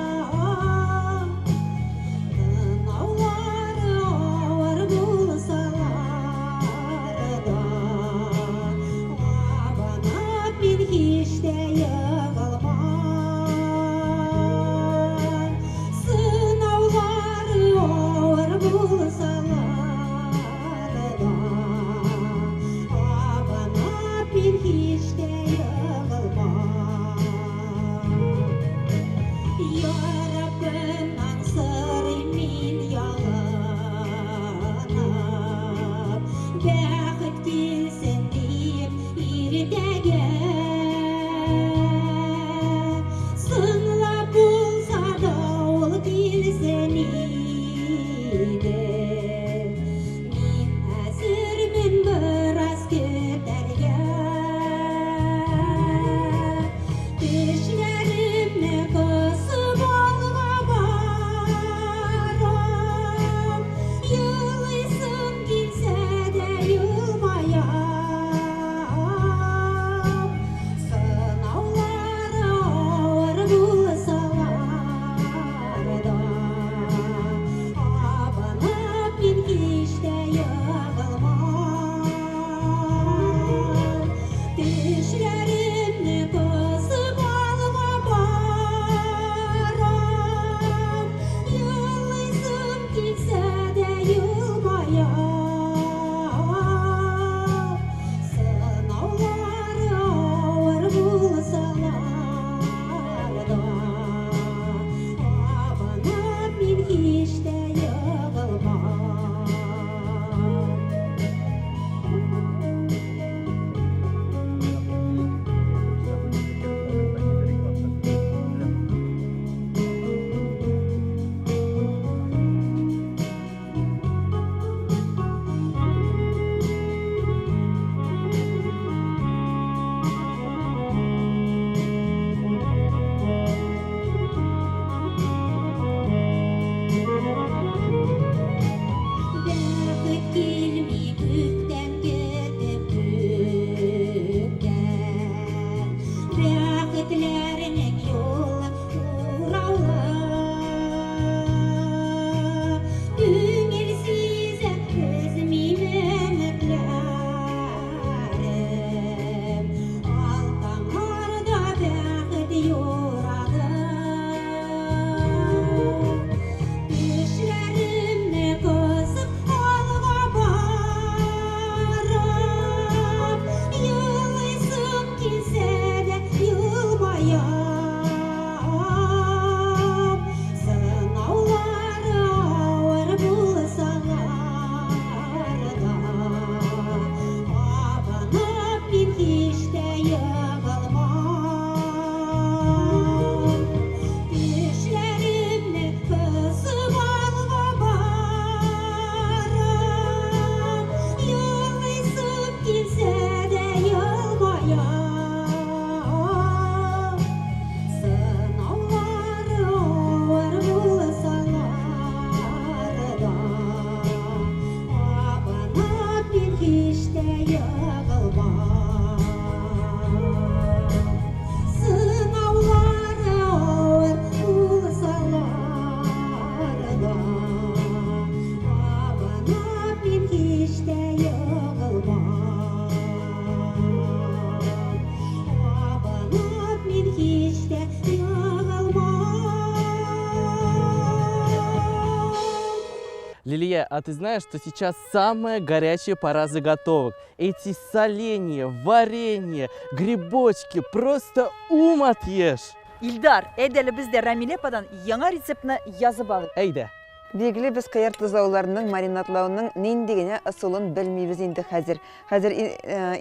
Алия, а ты знаешь, что сейчас самая горячая пора заготовок? Эти соленья, варенье, грибочки, просто ум отъешь! Илдар, әйдә әле без дә Рамилә ападан яңа рецептны язып алыйк. Әйдә. Билгеле, без кыяр тозлауларының, маринадлауның нинди генә ысулын белмибез инде хәзер. Хәзер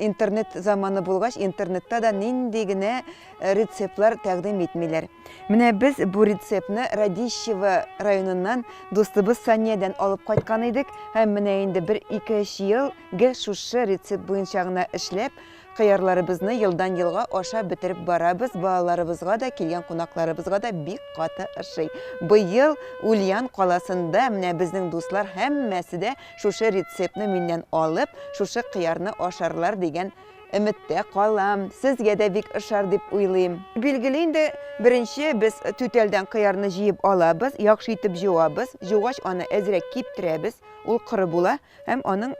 интернет заманы булгач, интернетта да нинди генә рецептлар тәкъдим итмиләр. Менә без бу рецептны Радищево районыннан дустыбыз Саниядән алып кайткан идек һәм менә инде бер ике-өч ел гел шушы рецепт буенча гына эшләп, Кыярларыбызны елдан-елга ашап бетереп барабыз, балаларыбызга да, килгән кунакларыбызга да бик каты ошый. Быел Ульян каласында менә безнең дуслар һәммәсе дә шушы рецептны миннән алып, шушы кыярны ашарлар дигән өметтә калам. Сезгә дә бик ошар дип уйлыйм. Билгеле инде, беренче без түтәлдән кыярны җыеп алабыз, яхшы итеп җуабыз. Җугач аны әзрәк киптерәбез, ул коры була. Һәм аның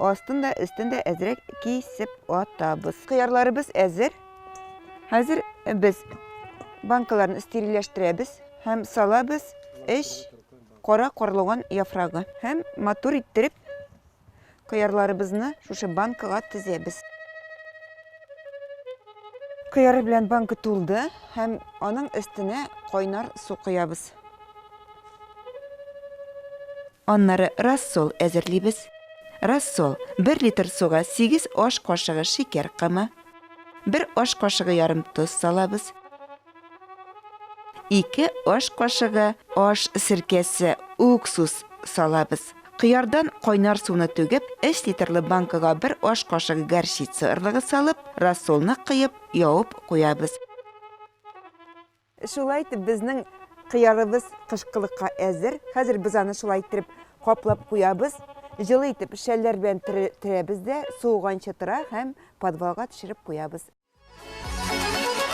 астын да, өстен дә әзрәк кисеп атабыз. Кыярларыбыз әзер. Хәзер без банкаларны стерильләштерәбез һәм салабыз өч кара карлыган яфрагы. Һәм матур иттереп кыярларыбызны шушы банкага тезәбез. Кыяр белән банка тулды һәм аның өстенә кайнар су коябыз. Аннары рассол әзерлибез. Рассол, бер литр суга сигез аш кашыгы шикәр комы, бер аш кашыгы ярым тоз салабыз, ике аш кашыгы аш серкәсе, уксус, салабыз. Кыярдан кайнар суны түгеп, өч литрлы банкага бер аш кашыгы горчица орлыгы салып, рассолны коеп, явып куябыз. Шулай итеп, безнең кыярыбыз кышкылыкка әзер. Хәзер без аны шулай иттереп каплап куябыз. Җылы итеп шәлләр белән төрәбез дә, суыганчы тора һәм подвалга төшереп куябыз.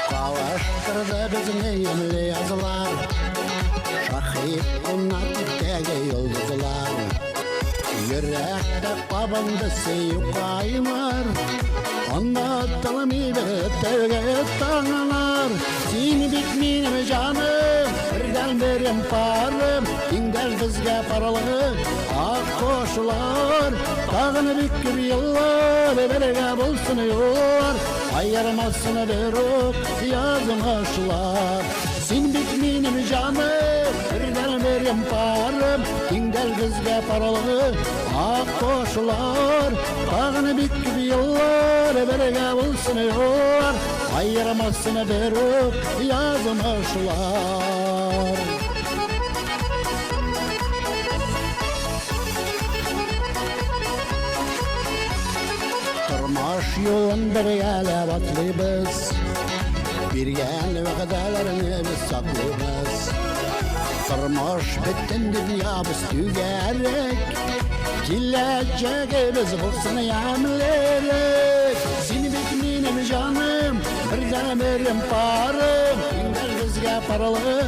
Кавыштырды безне ямьле язлар, Шаһит кунак күктәге йолдызлар. Йөрәктә кабынды сөю кайнар, Онытылмый бер тәүге таңнар. Син бит минем җаным, бердәнберем парым, Тиңдәш безгә парлы ак кошлар. Тагын бик күп еллар бергә булсын юллар, Аермасын берүк язмышлар. Син бит минем җаным, бердәнберем парым, Тиңдәш безгә парлы ак кошлар. Тагын бик күп еллар бергә булсын юллар, Аермасын берүк язмышлар. Тормыш юлын бергәләп атлыйбыз, Биргән вәгъдәләрне без саклыйбыз. Тормыш бөтен дөньябыз түгәрәк, Киләчәгебез булсын ямьлерәк. Син бит минем җаным, бердәнберем парым, Тиңдәш безгә парлы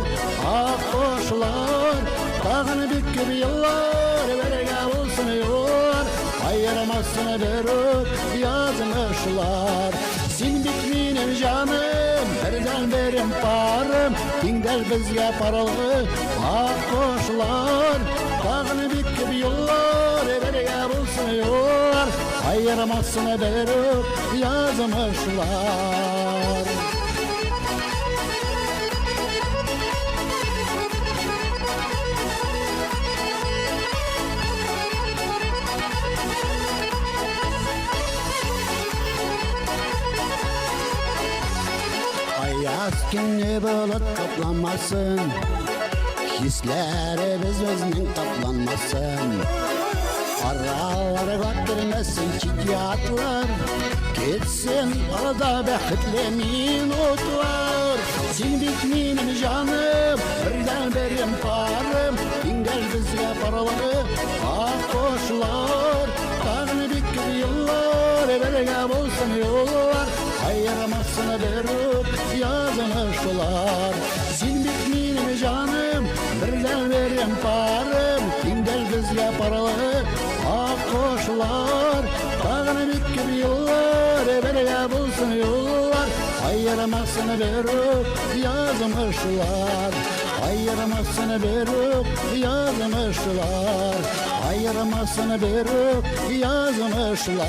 ак кошлар. Тагын бик күп еллар бергә булсын юллар, Аермасын берүк язмышлар. Син бит минем җаным, бердәнберем парым, Тиңдәш безгә парлы ак кошлар. Тагын бик күп еллар бергә булсын юллар, Аермасын берүк язмышлар. Аяз көнне болыт капламасын, Хисләребез безнең тапланмасын. Араларга кермәсен чит-ятлар, Кетсен арада бәхетле минутлар. Син бит минем җаным, бердәнберем парым, Тиңдәш безгә парлы ак кошлар. Тагын бик күп еллар бергә булсын юллар, Аермасын берүк язмышлар. Син бит минем җаным, бердәнберем парым, Тиңдәш безгә парлы ак кошлар. Тагын бик күп еллар бергә булсын юллар, Аермасын берүк язмышлар. Аермасын берүк язмышлар, аермасын берүк язмышлар.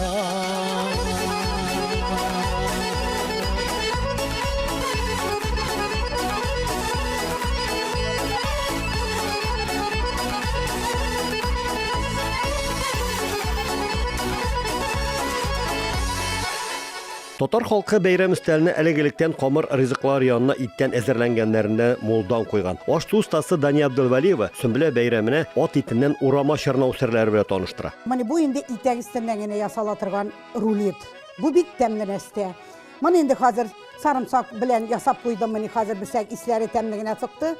Татар халкы бәйрәм өстәленә элек-электән камыр ризыклар янына иттән әзерләнгәннәрне мулдан куйган. Аш-су остасы Дания Абделвәлиева Сөмбелә бәйрәменә ат итеннән урама чорнау серләре белән таныштыра. Менә бу инде итәк өстеннән генә ясала торган рулет. Бу бик тәмле нәрсә. Моны инде хәзер сарымсак белән ясап куйдым. Менә хәзер бесәк исләре тәмле генә чыкты.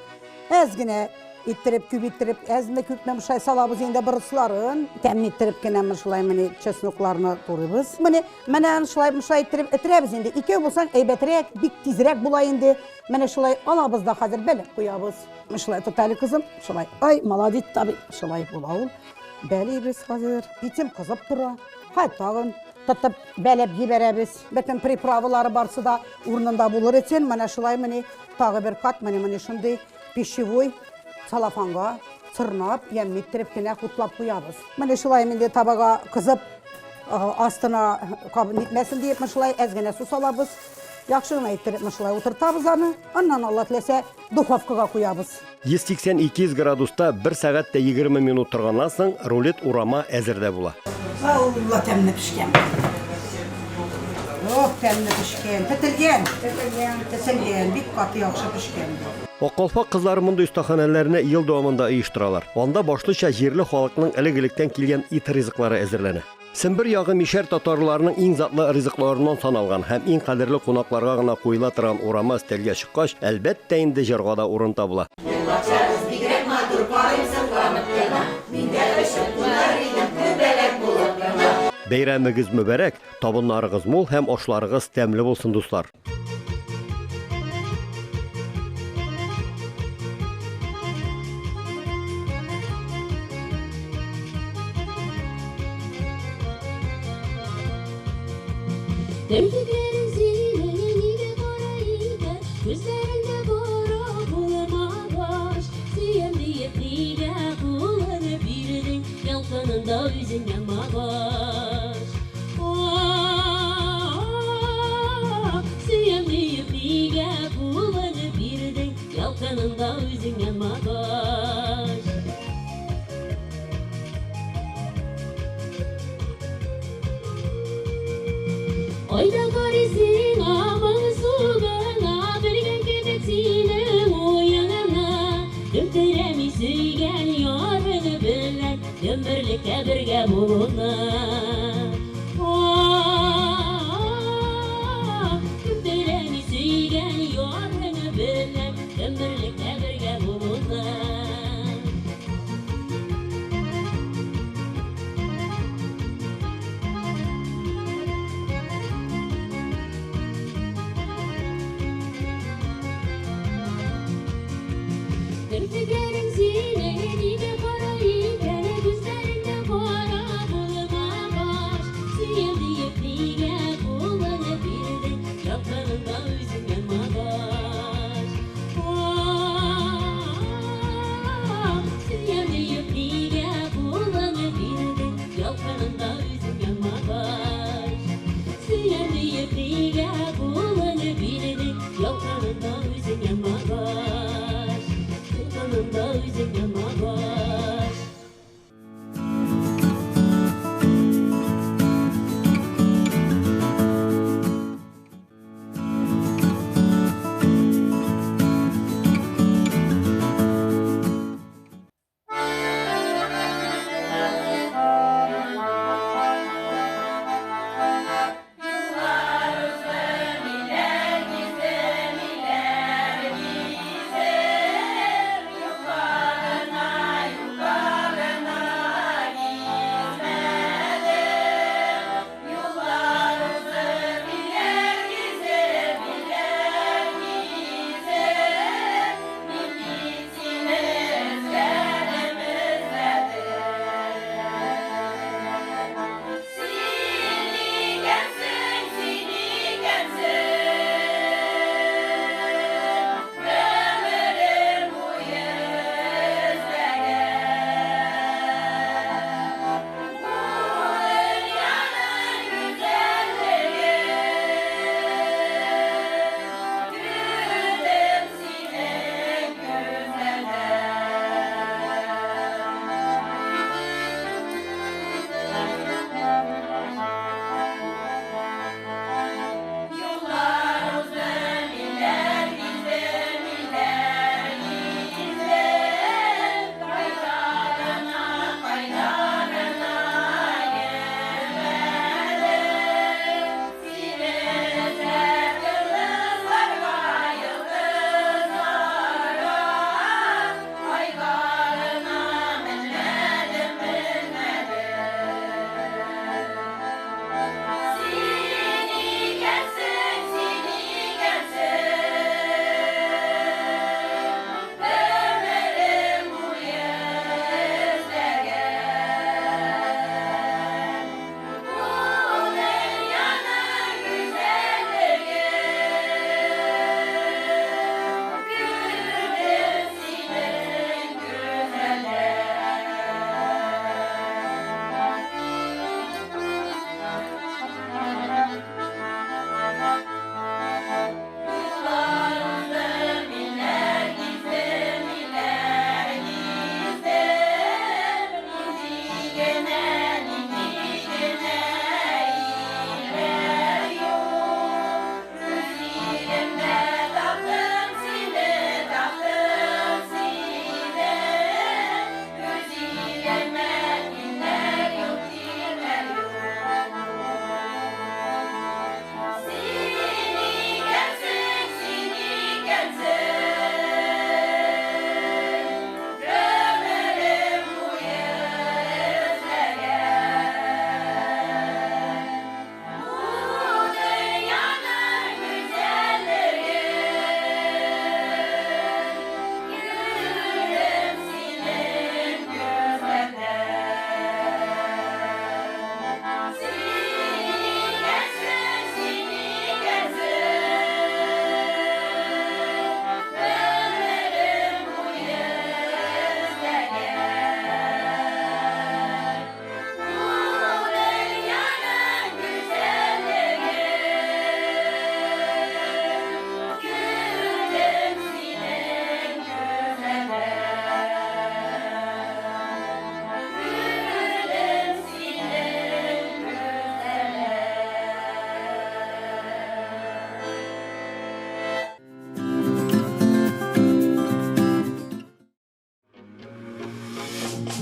Әз генә иттереп, күп иттереп, әзме күпме шулай салабыз инде борысларын. Тәмле иттереп кенә менә шулай менә чеснокларны турыйбыз. Менә менә шулай шулай иттереп этерәбез инде. Икәү булсаң әйбәтрәк, бик тизрәк була инде. Менә шулай алабыз да хәзер бәләп куябыз. Менә шулай тот әле, кызым. Шулай. Ай, молодец, таби. Шулай була ул. Бәлибез хәзер. Итем кызып тора. Хәй тагын тотып бәләп җибәрәбез. Бөтен приправалары барсы да урынында булыр өчен менә шулай менә тагы бер кат менә менә шундый пищевой целлофанга сырнап, ямьле иттереп кенә хутлап куябыз. Менә шулай инде табага кызып астына кабын итмәсен диеп, менә шулай әз генә су салабыз. Яхшы гына иттереп менә шулай утыртабыз аны. Аннан Алла теләсә духовкага куябыз. 180-200 градуста 1 сәгать тә 20 минут торганнан соң рулет урама әзер дә була. Алла тәмле пешкән. Ох, тәмле пешкән. Тетелгән. Тетелгән. Тетелгән. Бик каты яхшы пешкән. Ак калфак кызлары мондый остаханәләрне ел дәвамында оештыралар. Анда башлыча җирле халыкның элек-электән килгән ит ризыклары әзерләнә. Сембер ягы мишәр татарларының иң затлы ризыкларыннан саналган һәм иң кадерле кунакларга гына куела торган урама өстәлгә чыккач, әлбәттә инде, җырга да урын табыла. Бакчабыз бигрәк матур, карыйм сокланып кына, Мин дә очып кунар идем, күбәләк булып кына. Бәйрәмегез мөбарәк, табыннарыгыз мул һәм ашларыгыз тәмле булсын, дуслар! Керфекләрең синең нигә кара икән, Күзләреңдә кара булмагач, Сөям диеп нигә кулыңны бирдең, Ялкынында үзең янмагач. Сөям диеп нигә кулыңны бирдең, Ялкынында үзең янмагач. Айда карыйсың моңсу гына, Белгән кебек синең уеңны. Кем теләми сөйгән ярың белән Гомерлеккә бергә булуны. Кем теләми сөйгән ярың белән Гомерлеккә бергә булуны. Керфекләрең синең нигә кара икән, Күзләреңдә кара булмагач, Сөям диеп нигә кулыңны бирдең, Якыныңда үзең янмагач. Сөям диеп нигә кулыңны бирдең, Ялкыныңда үзең янмагач. Сөям диеп нигә кулыңны бирдең, Ялкыныңда үзең янмагач. Ялкыныңда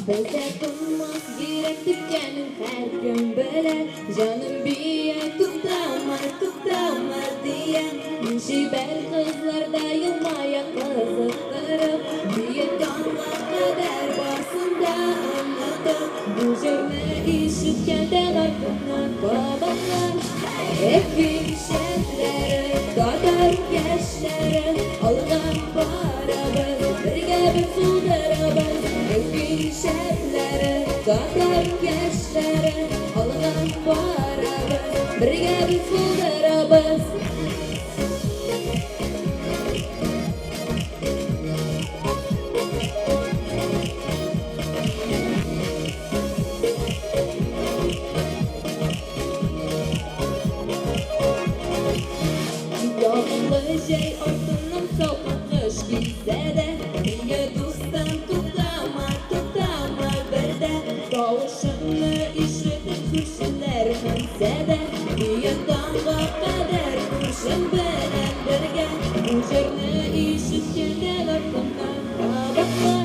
Бездә тынмас йөрәк типкәнен һәркем белә. Җаным бия, туктама, туктама дия. Мин чибәр кызларда елмая кызыктырып. Бия таңга кадәр барсын да онытып. Бу җырны ишеткәндә артымнан кабатла. Эх, шәпләре, татар яшьләре, алга барабыз, бергә без булдырабыз. Эх, шәпләре, татар яшьләре, алга барабыз, бергә без булдырабыз. Ягымлы җәй артыннан салкын кыш килсә дә, Бия дустым, туктама, туктама бер дә. Тавышыңны ишетеп күршеләр менсә дә, Бия таңга кадәр күршем белән бергә. Бу җырны ишеткәндә артымнан кабатла.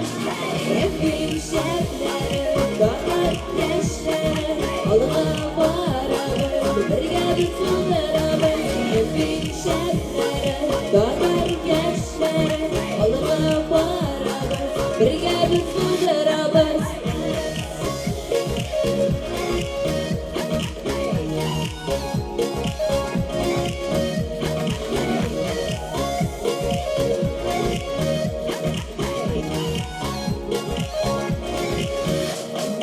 Эх, шәпләре, татар яшьләре, алга барабыз, бергә без булдырабыз. Эх, шәпләре, татар яшьләре, алга барабыз, бергә без булдырабыз.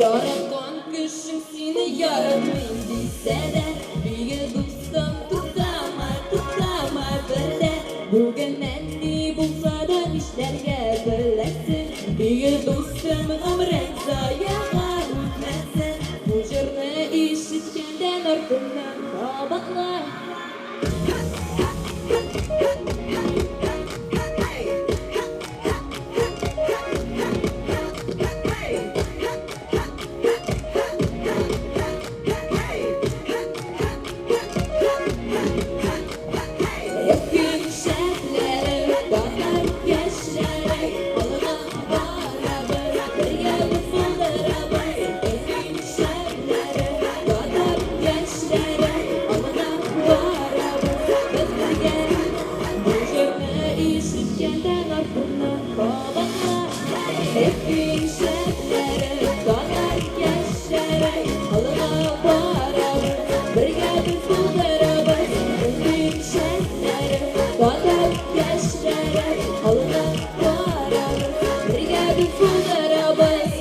Яраткан кешең сине яратмыйм дисә дә, Бия дустым, туктама, туктама бер дә. Бүген нәни булса да нишләргә беләсең, Бия дустым, гомерең заяга үтмәсен. Бу җырны ишеткәндә артымнан кабатла. Эх, шәпләре, татар яшьләре, алга барабыз, бергә без булдырабыз. Эх, шәпләре, татар яшьләре, алга барабыз, без бергә. Бу җырны ишеткәндә артымнан кабатла. Эх, шәпләре, татар яшьләре, алга барабыз, бергә без булдырабыз. Эх, шәпләре, татар яшьләре, алга барабыз, бергә без булдырабыз.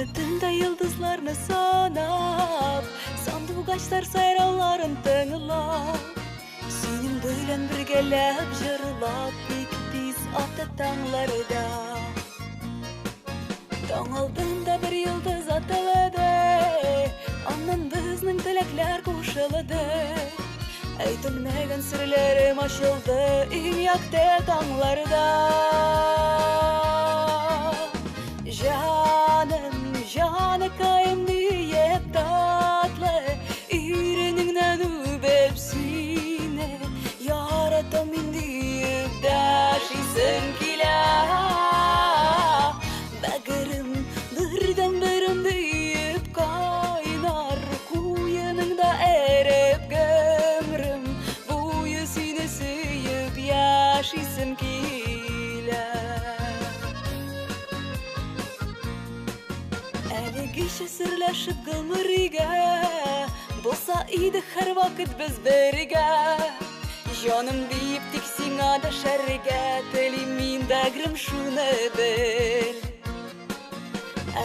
Якты төндә йолдызларны санап, сандугачлар сайрауларын тыңлап, синең белән бергәләп җырлап, бик тиз ата таңларда. Таң алдында бер йолдыз атылды, аннан безнең теләкләр кушылды. Әйтелмәгән серләрем ачылды иң якты таңларда. Җаным, җаныкаем диеп татлы, иренеңнән үбеп сине, яратам мин диеп дәшисем килә. Бәгырем, бердән-берем диеп кайнар куеныңда эреп гомерем буе сине сөеп яшисем килә. Әлегечә серләшеп гомергә, булса идек һәрвакыт без бергә. Җаным диеп тик сиңа дәшәргә телим мин, бәгърем, шуны бел.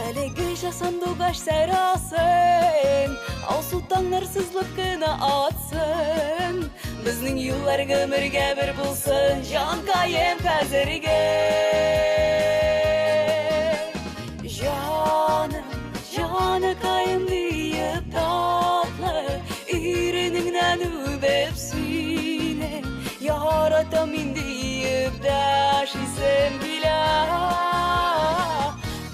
Әлегечә сандугач сайрасын, алсу таңнар сызылып кына атсын. Безнең юллар гомергә бер булсын, җанкаем хәзергә. Җаным, җаныкаем диеп татлы, иренеңнән үбеп сине, яратам мин диеп дәшисем килә.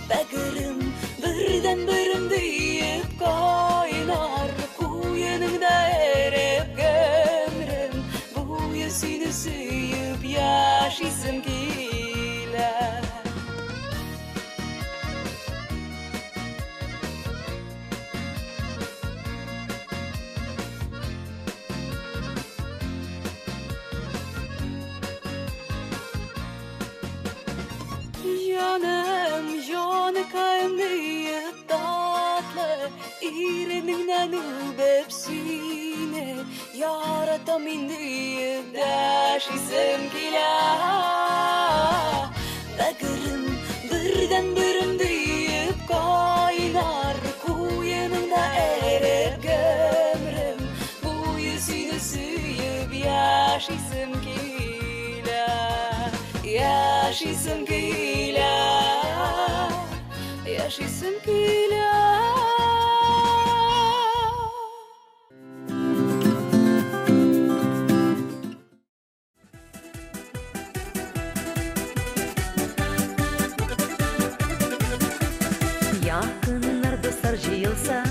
Бәгырем, бердән-берем диеп кайнар куеныңда эреп гомерем буе сине сөеп яшисем килә. Җаным, җаныкаем диеп татлы, иренеңнән үбеп сине, яратам мин диеп дәшисем килә. Бәгырем, бердән-берем диеп кайнар куеныңда эреп гомерем буе сине сөеп яшисем килә. Яшисем килә, яшисем килә. Якыннар, дуслар җыелса,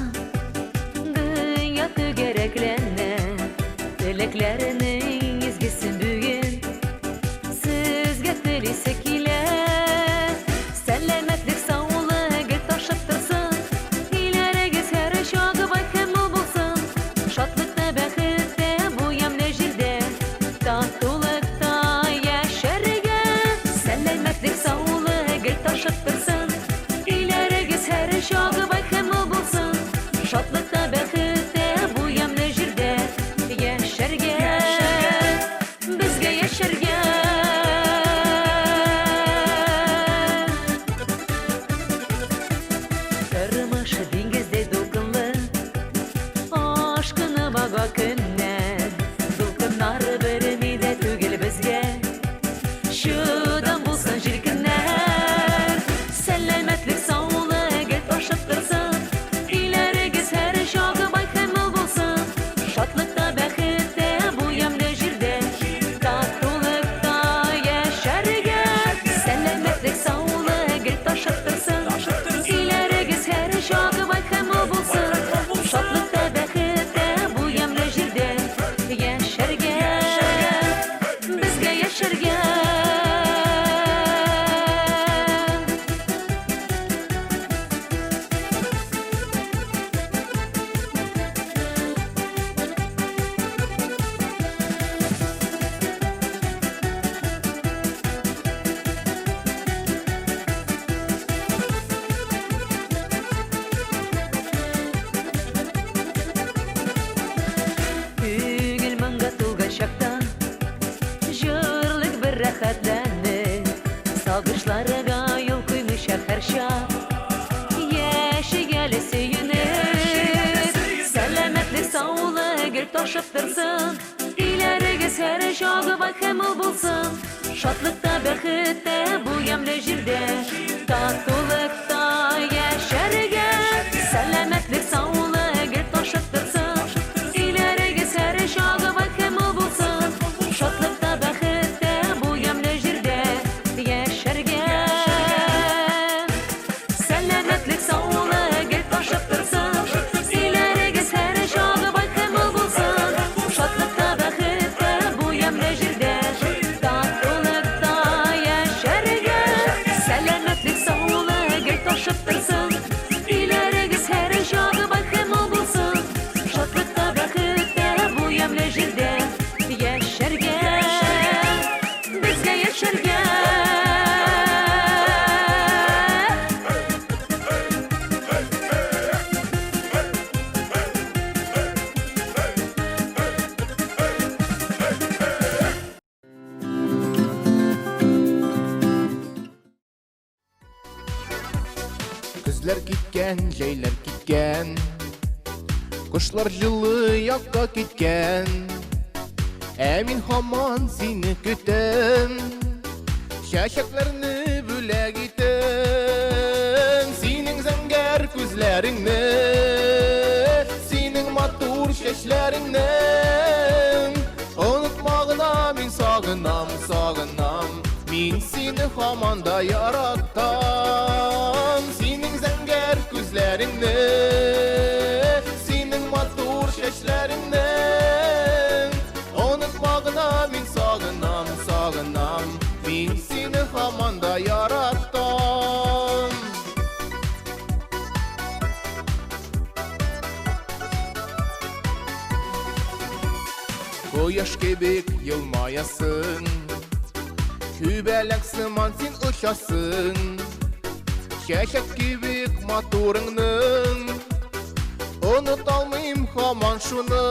дөнья түгәрәкләнә. Теләкләренең изгесен бүген сезгә телисе килә. Сәламәтлек, саулыгы ташып торсын, өйләрегез һәрчак бай һәм мул булсын. Шатлыкта, бәхеттә бу ямьле җирдә, татулыкта яшәргә. Сәламәтлек, саулыгы ташып торсын, өйләрегез һәрчак бай һәм мул булсын. Шатлыкта, бәхеттә бу ямьле җирдә яшәргә, безгә яшәргә. Тормыш диңгездәй дулкынлы, ашкынып ага көннән. Дулкыннар берни дә түгел безгә, чыдам булсын җилкеннәр. Сәламәтлек, саулыгы ташып торсын, өйләрегез һәрчак бай һәм мул булсын. Шатлыкта, бәхеттә бу ямьле җирдә, татулыкта яшәргә. Сәламәтлек, саулыгы ташып торсын, өйләрегез һәрчак бай һәм мул булсын. Шатлыкта, бәхеттә бу ямьле җирдә яшәргә, безгә яшәргә. Күңел моңга тулган чакта, җырлык бер рәхәтләнеп, сагышларга юл куймыйча һәрчак. ташып торсын. Өйләрегез һәр чагы бай һәм мул булсын. Шатлыкта, бәхеттә бу ямьле җирдә. Татулыкта яшәргә, сәламәтлек, саулык гел ташып торсын. Өйләрегез һәр чагы бай һәм мул булсын. Шатлыкта, бәхеттә бу ямьле җирдә яшәргә. Сәламәтлек, саулык гел ташып торсын. Өйләрегез һәр чагы бай һәм мул булсын. Шатлыкта, бәхеттә бу ямьле җирдә татулыкта яшәргә. Сәламәтлек, саулык гел ташып торсын. Өйләрегез һәр чагы бай һәм мул булсын. Шатлыкта, бәхеттә бу ямьле җирдә яшәргә. Безгә яшәргә. Көзләр киткән, җәйләр киткән, Кошлар җылы якка киткән. Ә мин һаман сине көтәм, Чәчәкләрне бүләк итәм. Синең зәңгәр күзләреңне, Синең матур чәчләреңне Онытма гына, мин сагынам, сагынам. Мин сине һаман да яратам. Синең зәңгәр күзләреңне, Синең матур чәчләреңне Онытма гына, мин сагынам, сагынам. Мин сине һаман да яратам. Кояш кебек елмаясың, Күбәләк сыман син очасың. Чәчәк кебек матурыңның, Оныта алмыйм һаман шуны.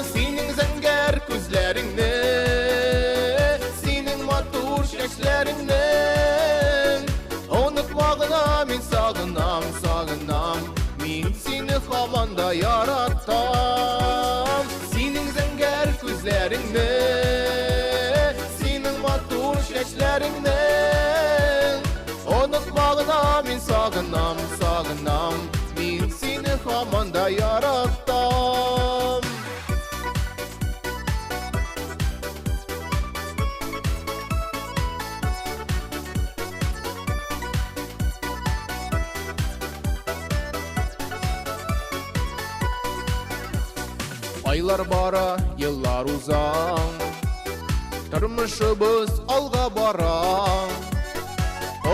Синең зәңгәр күзләреңне, Синең матур чәчләреңне Онытма гына, мин сагынам, сагынам. Мин сине һаман да яратам. Синең зәңгәр күзләреңне, Синең матур чәчләреңне Онытма гына, мин сагынам, сагынам. Мин сине һаман да яратам. Айлар бара, еллар уза, Тормышыбыз алга бара.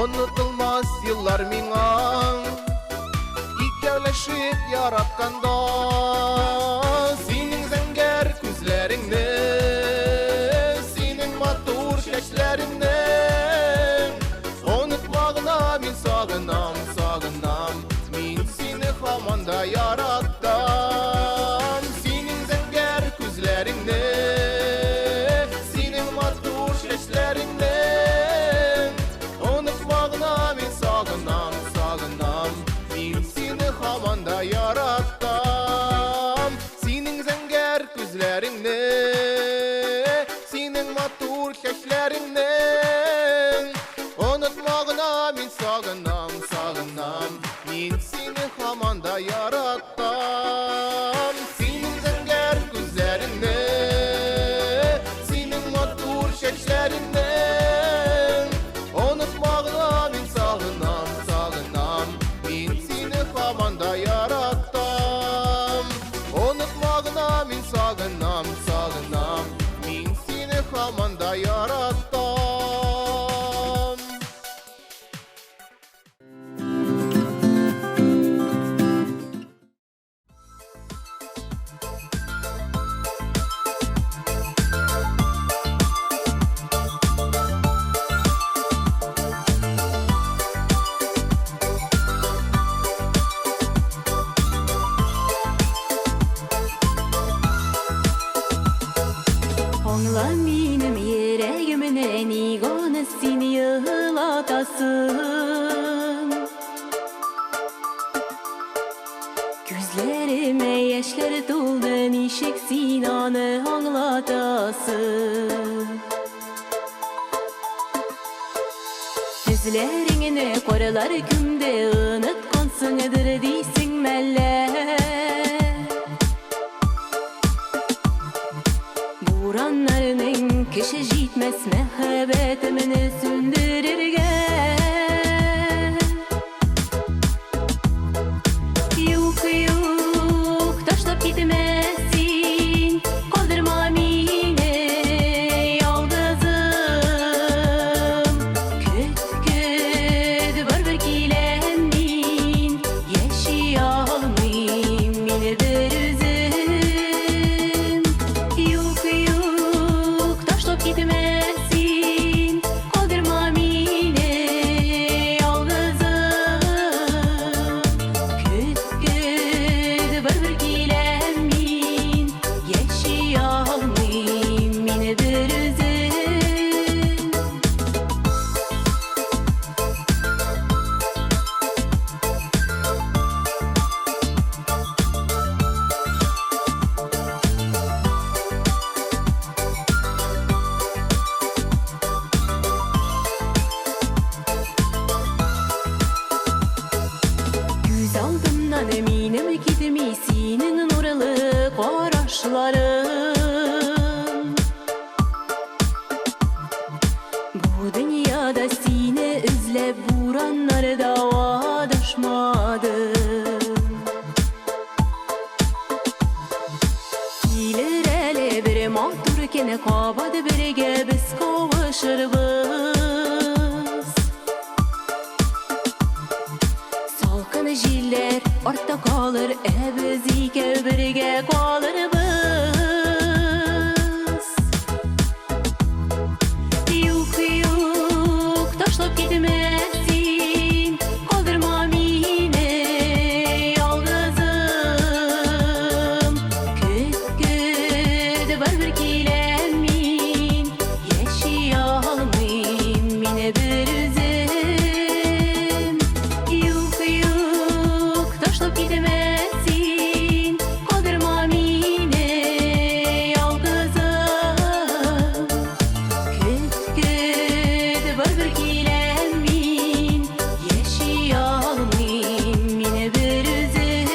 Онытылмас еллар миңа, Икәүләшеп яратканда. Синең зәңгәр күзләреңне, Синең матур чәчләреңне Онытма гына, мин сагынам, сагынам. Мин сине һаман да яратам. Синең зәңгәр күзләреңне, Синең матур чәчләреңне Онытма гына, мин сагынам, сагынам. Мин сине һаман да яратам. Синең зәңгәр күзләреңне, Синең матур чәчләреңне Онытма гына, мин сагынам, сагынам. Мин сине һаман да яратам. Синең зәңгәр күзләреңне, Синең матур чәчләреңне Онытма гына, мин сагынам, сагынам. Мин сине һаман да яратам. Онытма гына, мин сагынам, сагынам. Мин сине һаман да яратам. Аңла минем йөрәгемне, ник аны син елатасың? Күзләремә яшьләр тулды, ничек аласы. Күзләреңне карлар күмде, оныткансыңдыр дисең мәллә? Бураннарның кеше җитмәс мәхәббәтемне сүндерергә. Юк, юк, ташлап китмә син, калдырма мине ялгызым. Көт, көт, барыбер киләм мин, яши алмыйм мин берүзем. Юк, юк, ташлап китмә син, калдырма мине ялгызым. Көт, көт, барыбер киләм мин, яши алмыйм мин берүзем. Күз алдымнан минем китми синең нурлы карашларың. Бу дөньяда сине эзләп бураннарда адашмадым. Килер әле бер матур көн, кабат бергә без кавышырбыз. Салкын җилләр артта калыр, ә без икәү бергә калырбыз. Юк, юк, ташлап китмә син, калдырма мине ялгызым. Көт, көт, барыбер киләм мин, яши алмыйм мин берүзем. Юк, юк, ташлап китмә син, калдырма мине ялгызым. Көт, көт, барыбер киләм мин, яши алмыйм мин берүзем.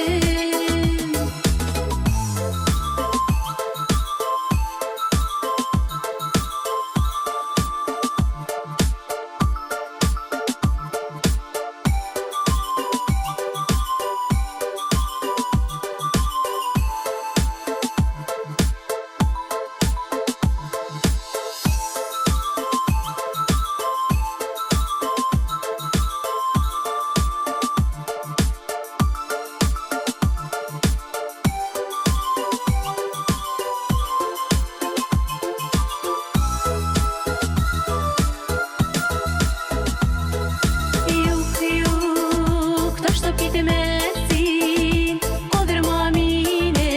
Юк, юк, ташлап китмә син, калдырма мине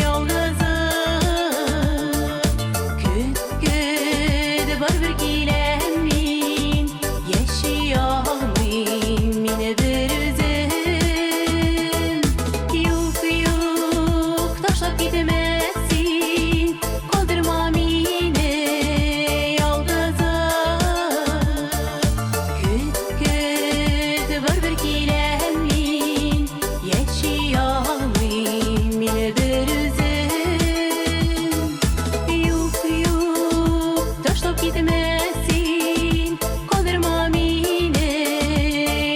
ялгызым. Көт, көт, барыбер киләм мин, яши алмыйм мин берүзем. Юк, юк, ташлап китмә син, калдырма мине ялгызым. Көт, көт, барыбер киләм мин, яши алмыйм мин берүзем. Юк, юк, ташлап китмә син, калдырма мине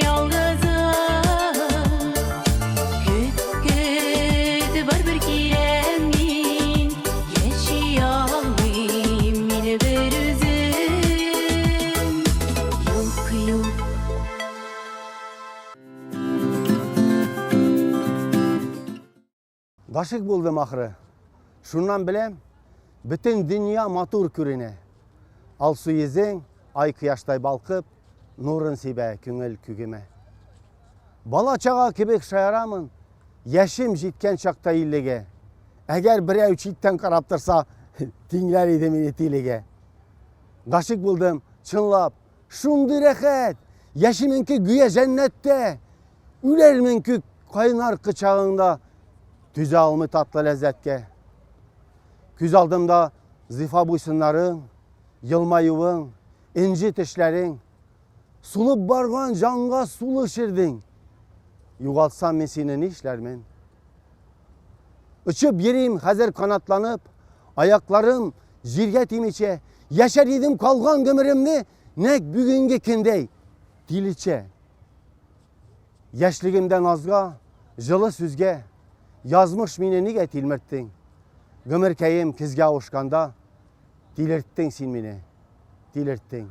ялгызым. Көт, көт, барыбер киләм мин, яши алмыйм мин берүзем. Юк, юк. Гашыйк булдым ахры. Шуннан беләм, бөтен дөнья матур күренә. Алсу йөзең, ай кояштай балкып, нурын сибә күңел күгемә. Бала чага кебек шаярамын, яшем җиткән чакта иллегә. Әгәр берәү читтән карап торса, тиңләр иде мине тилегә. Гашыйк булдым, чынлап, шундый рәхәт, яшимен ки гүя җәннәттә. Үләрмен күк кайнар кочагыңда, түзә алмый татлы ләззәткә. Күз алдымда Зифа буй-сыннарың, елмаюың, энҗе тешләрең, Сулып барган җанга сулыш ирдең. Югалтсам мин сине нишләрмен? Очып йөрим хәзер канатланып, аякларым җиргә тимичә, яшәр идем калган гомеремне нәкъ бүгенге көндәй, тилечә. Яшьлегемдә назга, җылы сүзгә, язмыш мине нигә тилмерттең? Гомеркәем көзгә авышканда, тилерттең син мине, тилерттең.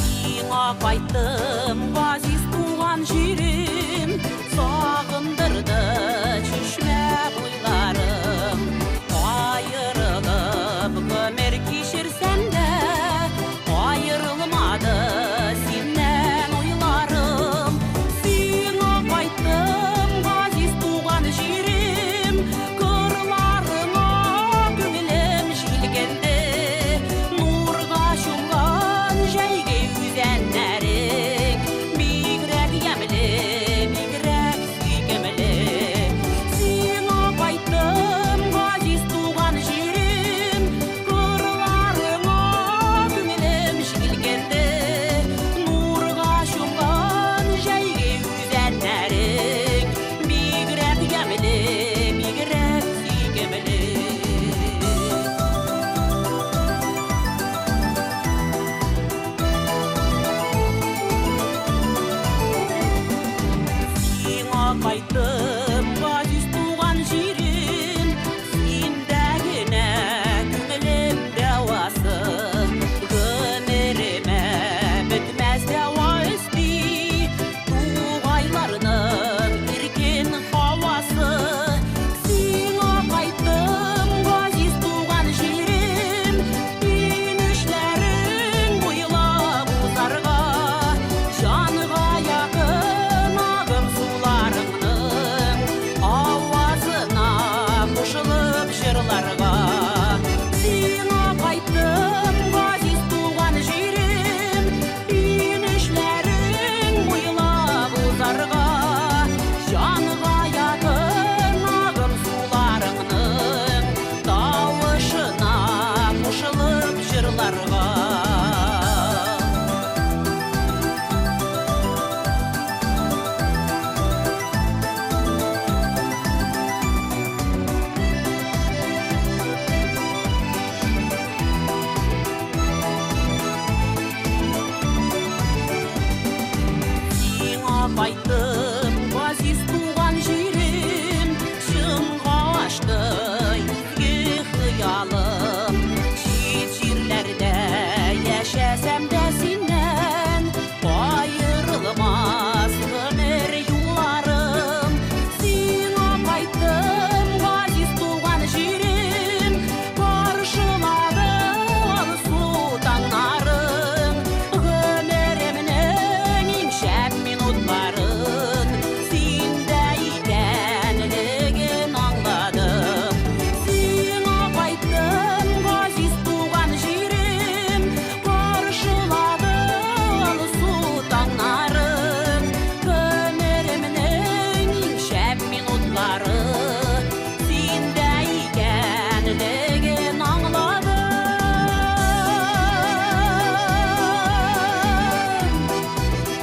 Сиңа кайттым, газиз туган җирем, Сагындырды чишмә буйларым. Аерылып гомер кичерсәм дә, Аерылмады синнән уйларым. Сиңа кайттым, газиз туган җирем, Кырларыңа күңелем җилкенде. Нурга чумган җәйге үзәннәрең Бигрәк ямьле, бигрәк сөйкемле. Сиңа кайттым, газиз туган җирем, Кырларыңа күңелем җилкенде. Нурга чумган җәйге үзәннәрең Бигрәк ямьле, бигрәк сөйкемле. Сиңа кайттым, газиз туган җирем, Синдә генә күңелем дәвасы. Гомеремә бетмәс дәва өсти, Тугайларның иркен һавасы. Сиңа кайттым, газиз туган җирем, Инешләрең буйлап узарга, Җанга якын агым суларыңның Авазына кушылып җырларга. Сиңа кайттым, газиз туган җирем, Инешләрең буйлап узарга, Җанга якын агым суларыңның Тавышына кушылып җырларга. Сиңа кайттым, газиз туган җирем, Чынга ашты изге хыялым. Чит җирләрдә яшәсәм дә синнән Аерылмас гомер юлларым. Сиңа кайттым, газиз туган җирем, Каршылады алсу таңнарың. Гомеремнең иң шәп минутларын Синдә икәнлеген аңладым. Сиңа кайттым, газиз туган җирем, Каршылады алсу таңнарың. Гомеремнең иң шәп минутлары Синдә икәнлеген аңладым.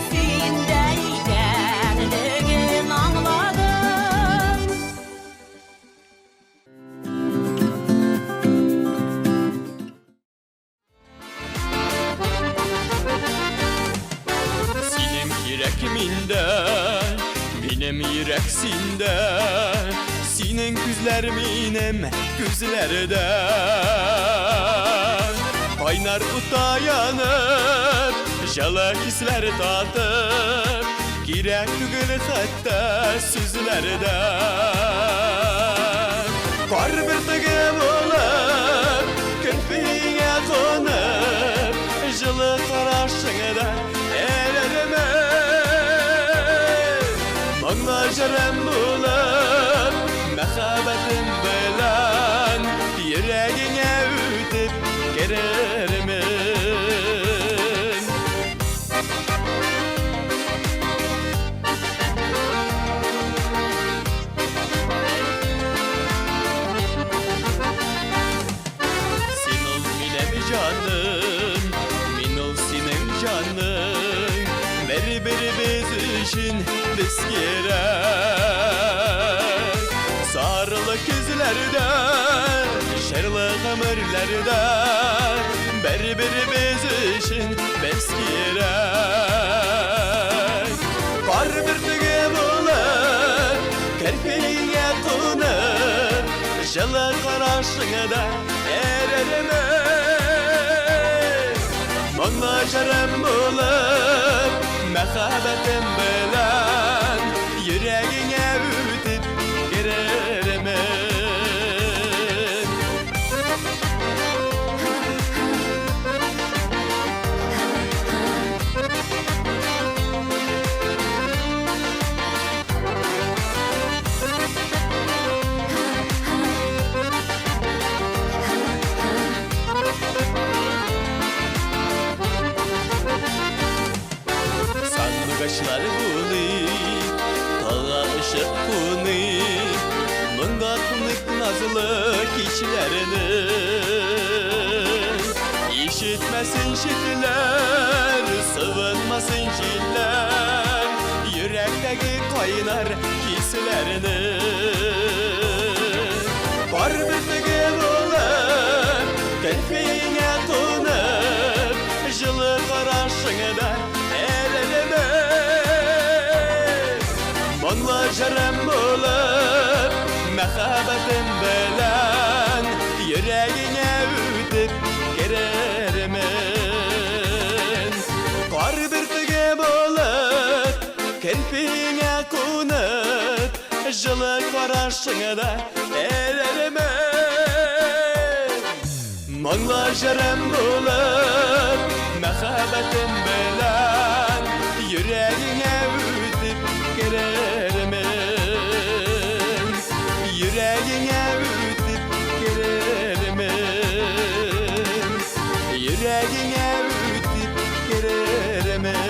Синдә икәнлеген аңладым. Синең йөрәк миндә, минем йөрәк синдә. Синең күзләр минем күзләрдә. Кайнар утта янып, Җылы хисләр татып, кирәк түгел хәтта сүзләр дә. Кар бөртеге булып, керфегеңә кунып, җылы карашыңда эрермен. Моңлы җырым булып, мәхәббәтем белән йөрәгеңә үтеп керермен. Син ул минем җаным, мин ул синең җаның. Бер-беребез өчен без кирәк. Сарылы көзләрдә, җырлы гомерләрдә бер-беребез өчен без кирәк. Кар бөртеге булып, керфегеңә кунып, җылы карашыңда эрермен. Моңлы җырым булып, мәхәббәтем белән йөрәгеңә үтеп керермен. Сандугачлар булып, таңга ышык кунып, моңга кунык назлы кичләрне. Ишетмәсен читләр, сывынмасын җилләр, йөрәктәге кайнар хисләрне. Кар бөртеге булып, керфегеңә кунып, җылы карашыңда эрермен. Моңлы җырым булып, мәхәббәтем белән йөрәгеңә үтеп керермен. Кар бөртеге булып, керфегеңә кунып, җылы карашыңда эрермен. Моңлы җырым булып, мәхәббәтем белән йөрәгеңә үтеп керермен. Йөрәгеңә үтеп керермен. Йөрәгеңә үтеп керермен.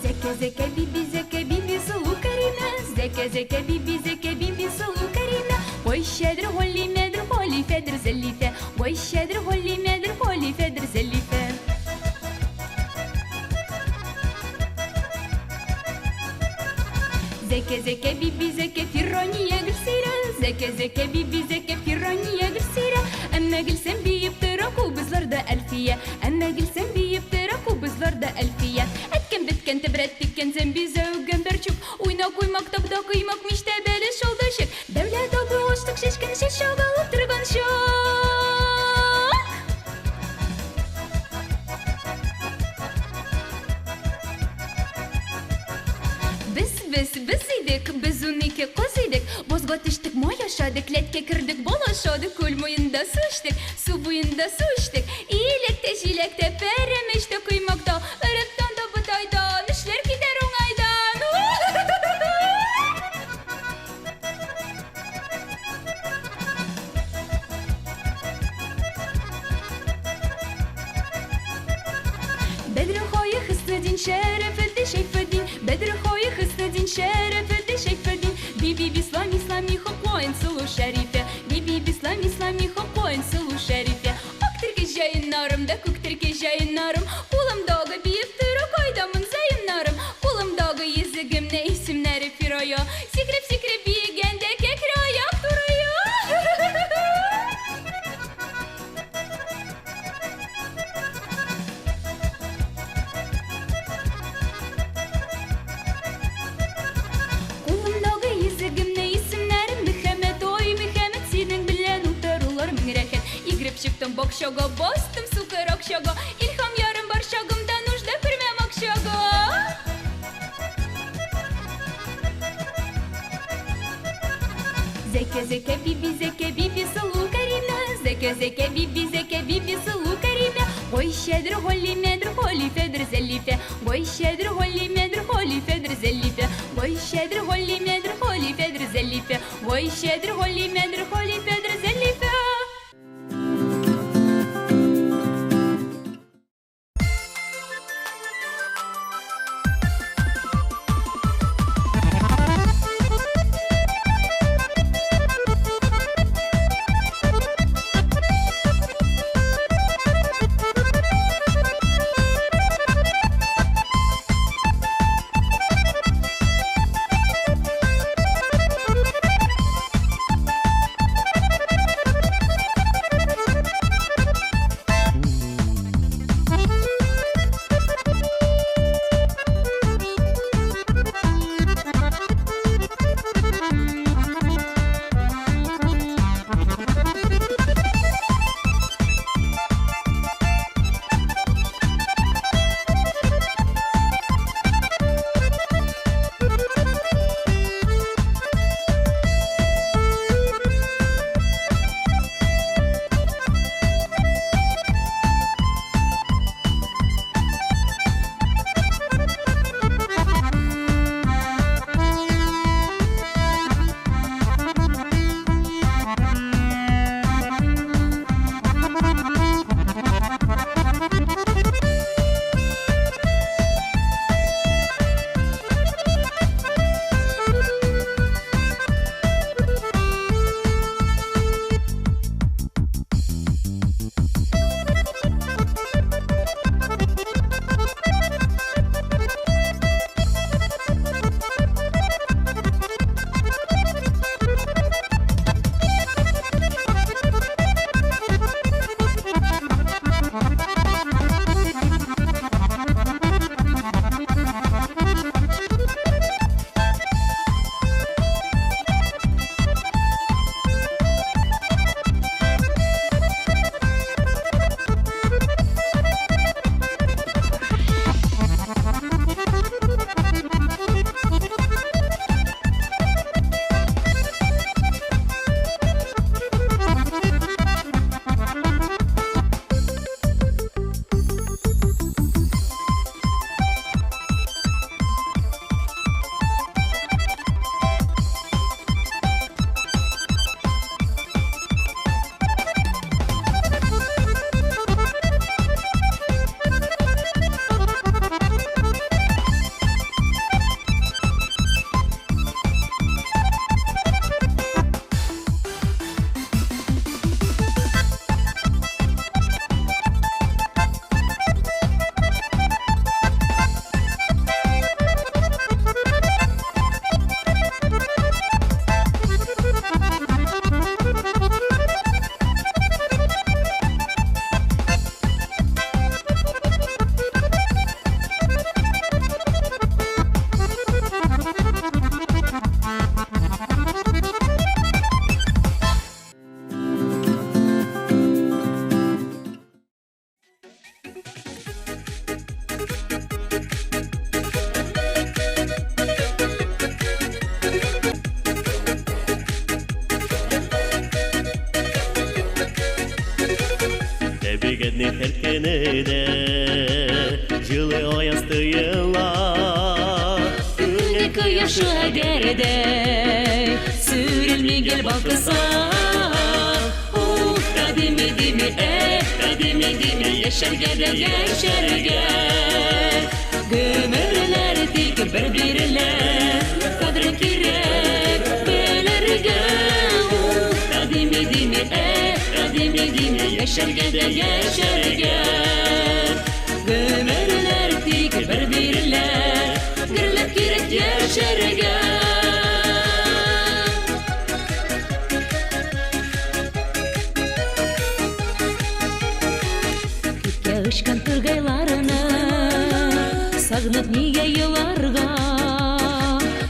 Зәкә, зәкә, биби, зәкә, биби, сылу Кәримә. Зәкә, зәкә, биби, зәкә, биби, сылу Кәримә. Гайшәдер, Галимәдер, Халифәдер, Зәлифә. Гайшәдер, Галимәдер, Халифәдер, Зәлифә. Зәкә, зәкә, биби, зәкә, Фирания Гөлсирә. Зәкә, зәкә, биби, зәкә, Фирания Гөлсирә. Әмма Гөлсем биеп тора кубызларда Әлфия. Әмма Гөлсем биеп тора кубызларда Әлфия. Әткән беткән тәбрәт тиккән зәмби зәүгән бәрчүк. Уйна куймак табда коймак миштә бәлеш шалдашык. Дәүләт абы аштык шешкән шеш чагылып торган чак. Без, без, без идек, без 12 кыз идек. Бозга төштек, май ашадык, ләткә кердек, бал ашадык, күл буенда су эчтек, су буенда су эчтек. Иләктә, җиләктә, пәрәмәчтә, коймакта, өректән дә бодайдан, эшләр китәр уңайдан. Бәдре хае Хөснедин, Шәрәфетдин, Шәйфетдин, Бәдре Шәмсетдин, Шәрәфетдин, Шәйфетдин. Биби Бислам, Исламиха, Коин, Сылу, Шәрифә. Биби Бислам, Исламиха, Коин, Сылу, Шәрифә. Ак терке җаеннарым да, күк терке җаеннарым. Кулымдагы биеп тора, кайдамын заемнарым. Кулымдагы йөзегемне исемнәре Фирая. Сикереп-сикереп биегәндә кәкре аяк турая. Кулымдагы йөзегемне исемнәрем Мөхәммәт, ой, Мөхәммәт, синең белән утырулар мең рәхәт. Игреп чыктым бакчага, бастым сукыр акчага. Илһам ярым бар чагымда, нужда күрмәм акчага. Зәкә, зәкә, биби, зәкә, биби, сылу Кәримә. Зәкә, зәкә, биби, зәкә, биби, сылу Кәримә. Гайшәдер, Галимәдер, Халифәдер, Зәлифә. Гайшәдер, Галимәдер, Халифәдер, Зәлифә. Гайшәдер, Галимәдер, Халифәдер, Зәлифә. Гайшәдер, Галимәдер, Халифәдер, Зәлифә. Табигатьнең һәр көне дә җылы аяз тоела. Күңел кояшы әгәрдәй сүрелми гел балкыса. Ух, та дими, дими, эх, та дими, дими, яшәргә дә яшәргә. Гомерләр тик бер бирелә. яшәргә дә яшәргә. Гомерләр тик бер бирелә, гөрләп кирәк яшәргә. Күккә очкан тургайларны сагынып нигә еларга?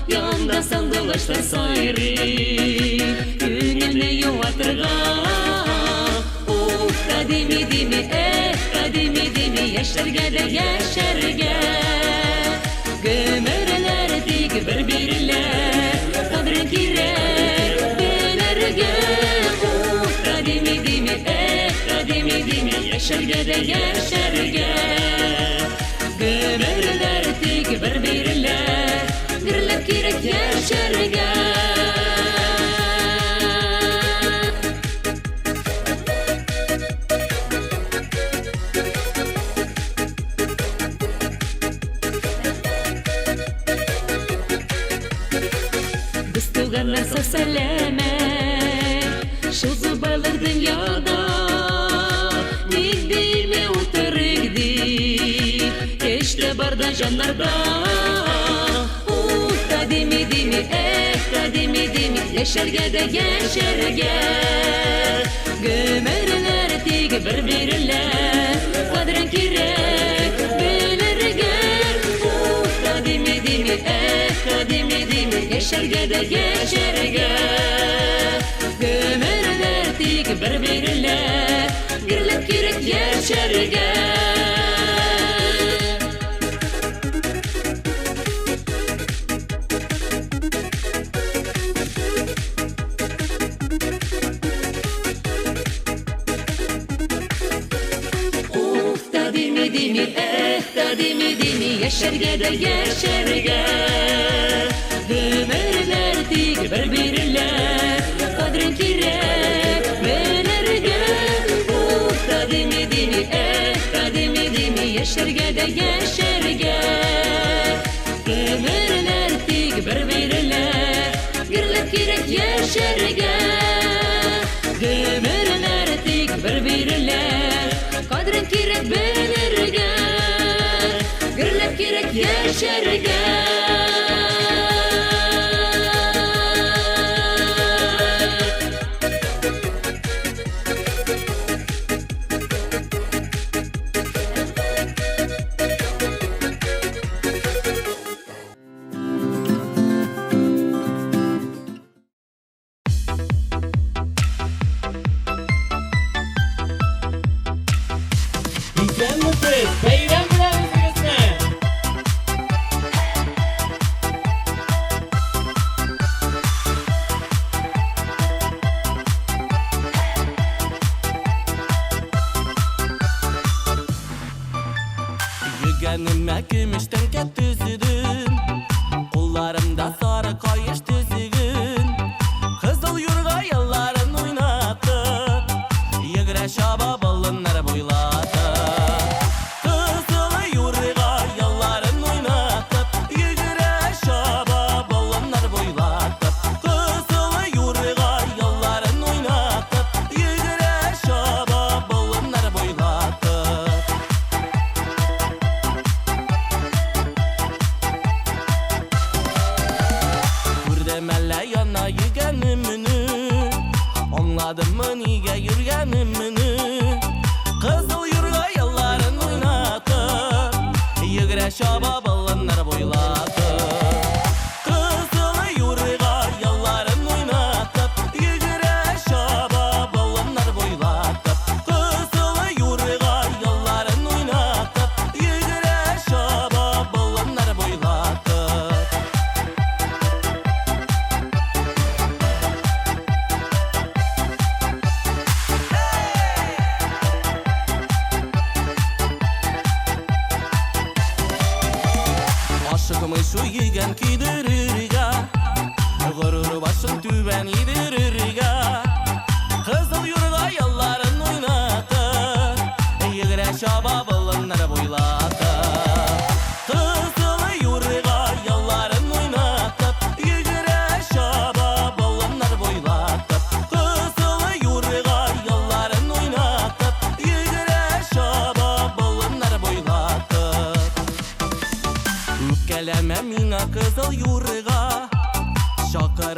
Янда сандугачлар сайрый, күңелне юатырга. Ух, та дими, дими, эх, та дими, дими, яшәргә дә яшәргә. Гомерләр тик бер бирелә, кадерен кирәк белергә. Ух, та дими, дими, эх, та дими, дими, яшәргә дә яшәргә. Гомерләр тик бер бирелә, гөрләп кирәк яшәргә. Без туганнар сау-сәламәт, шул зур байлык дөньяда. Ник бирми утырыйк дип, көч тә бар да җаннарда. Ух, та дими, дими, эх, та дими, дими, яшәргә дә яшәргә. Гомерләр тик бер бирелә, кадерен кирәк белергә. Ух, та дими, дими, эх, та дими, дими, яшәргә дә яшәргә. Гомерләр тик бер бирелә, гөрләп кирәк яшәргә. Ух, та дими, дими, эх, та дими, дими, яшәргә дә яшәргә. Гомерләр тик бер бирелә, кадерен кирәк белергә. Ух, та дими, дими, эх, та дими, дими, яшәргә дә яшәргә. Гомерләр тик бер бирелә, гөрләп кирәк яшәргә. Гомерләр тик бер бирелә, кадерен кирәк белергә. Гөрләп кирәк яшәргә. Исәнмесез, бәйрәм белән үзегезне! Йөгәнемә көмеш тәңкә төзедем, кулларымда сары каеш төзеген, кызыл юрга елларын уйнатып, йөгерә чаба болыннар буйлатып. Кызыл юрга елларын уйнатып, йөгерә чаба болыннар буйлатып. Кызыл юрга елларын уйнатып, йөгерә чаба болыннар буйлатып. Күрдем әллә яна йөгәнемне, аңладыммы нигә йөргәнемне? Кызыл юрга елларын уйнатып, йөгерә чаба болыннар буйлатып. Кызыл юрга елларын уйнатып, йөгерә чаба болыннар буйлатып. Кызыл юрга елларын уйнатып, йөгерә чаба болыннар буйлатып.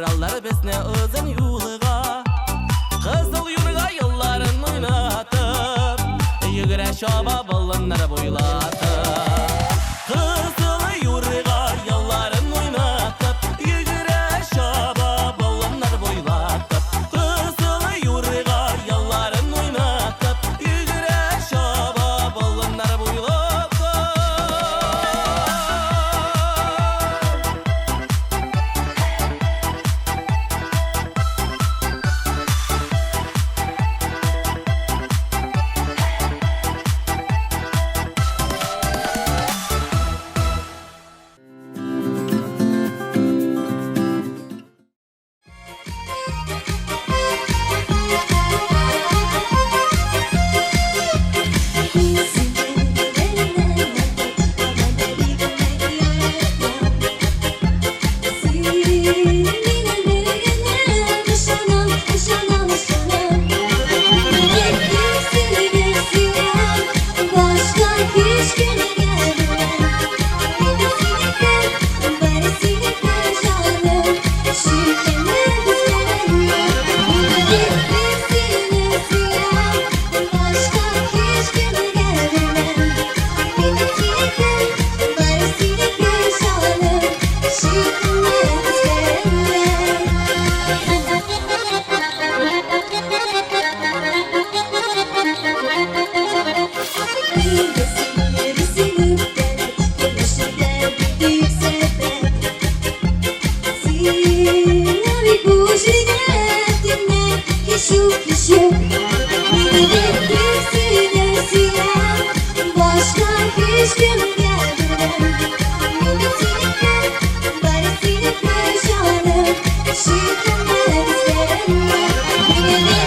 Чакыралар безне озын юлга. Кызыл юрга елларын уйнатып, Йөгерә чаба болыннар буйлатып. Кызыл юрга елларын уйнатып, Йөгерә чаба болыннар буйлатып. Кызыл юрга елларын уйнатып, Йөгерә чаба болыннар буйлатып. Başka hiç güne gelmem. Benim sineke, bari sineke canım. Şükürler Başka hiç güne gelmem. Benim sineke, bari sineke canım. Başka hiç kim gelmem. Benim sineke, bari sineke canım. Başka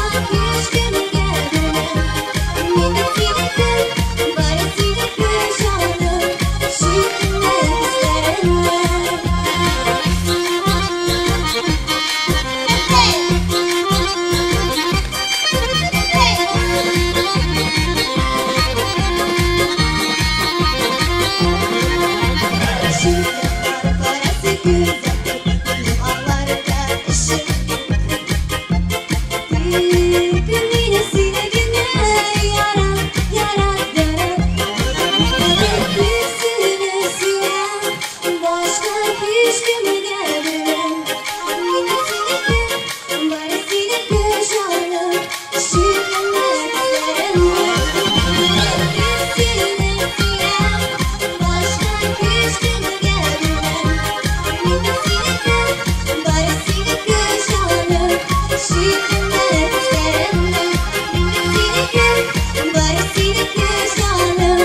hiç kim gelmem. Benim sineke, bari sineke canım. Başka hiç kim gelmem. Benim sineke, bari sineke canım. Başka hiç kim gelmem. Benim sineke, bari sineke canım. Benim sineke, bari sineke canım.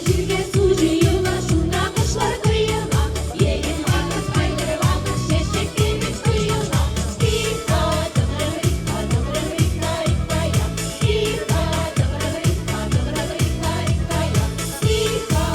Җиргә су җыела, шунда кошлар коела. Егет вакыт, кайгыры вакыт, чәчәк кебек тоела. Тихо, тыгры-рыха, тыгры-рыха-рыхая. Тихо, тыгры-рыха, тыгры-рыха-рыхая. Тихо,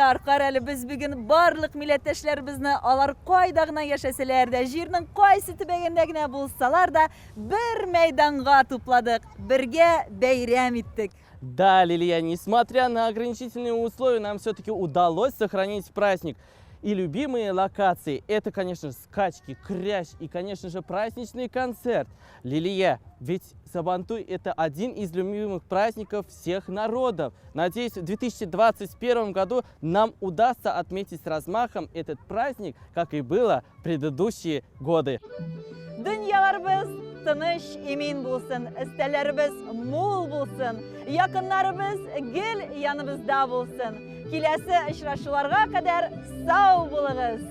Илдар, карале, без бүген барлык милләттәшләребезне, алар кайда гына яшәсәләр дә, җирнең кайсы төбәгендә генә булсалар да, бер мәйданга тупладык, бергә бәйрәм иттек. Да, Лилия, несмотря на ограничительные условия, нам все-таки удалось сохранить праздник. И любимые локации – это, конечно же, скачки, кряж и, конечно же, праздничный концерт. Лилия, ведь Сабантуй – это один из любимых праздников всех народов. Надеюсь, в 2021 году нам удастся отметить с размахом этот праздник, как и было в предыдущие годы. Дөньяларыбыз тыныч, имин булсын, өстәлләребез мул булсын, якыннарыбыз гел яныбызда булсын. Киләсе очрашуларга кадәр сау булыгыз!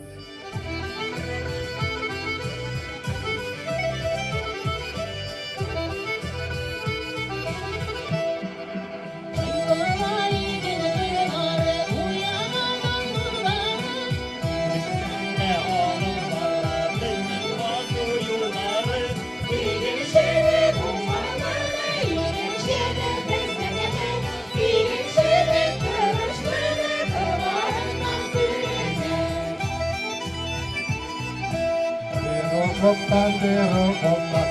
Roptan de roptan,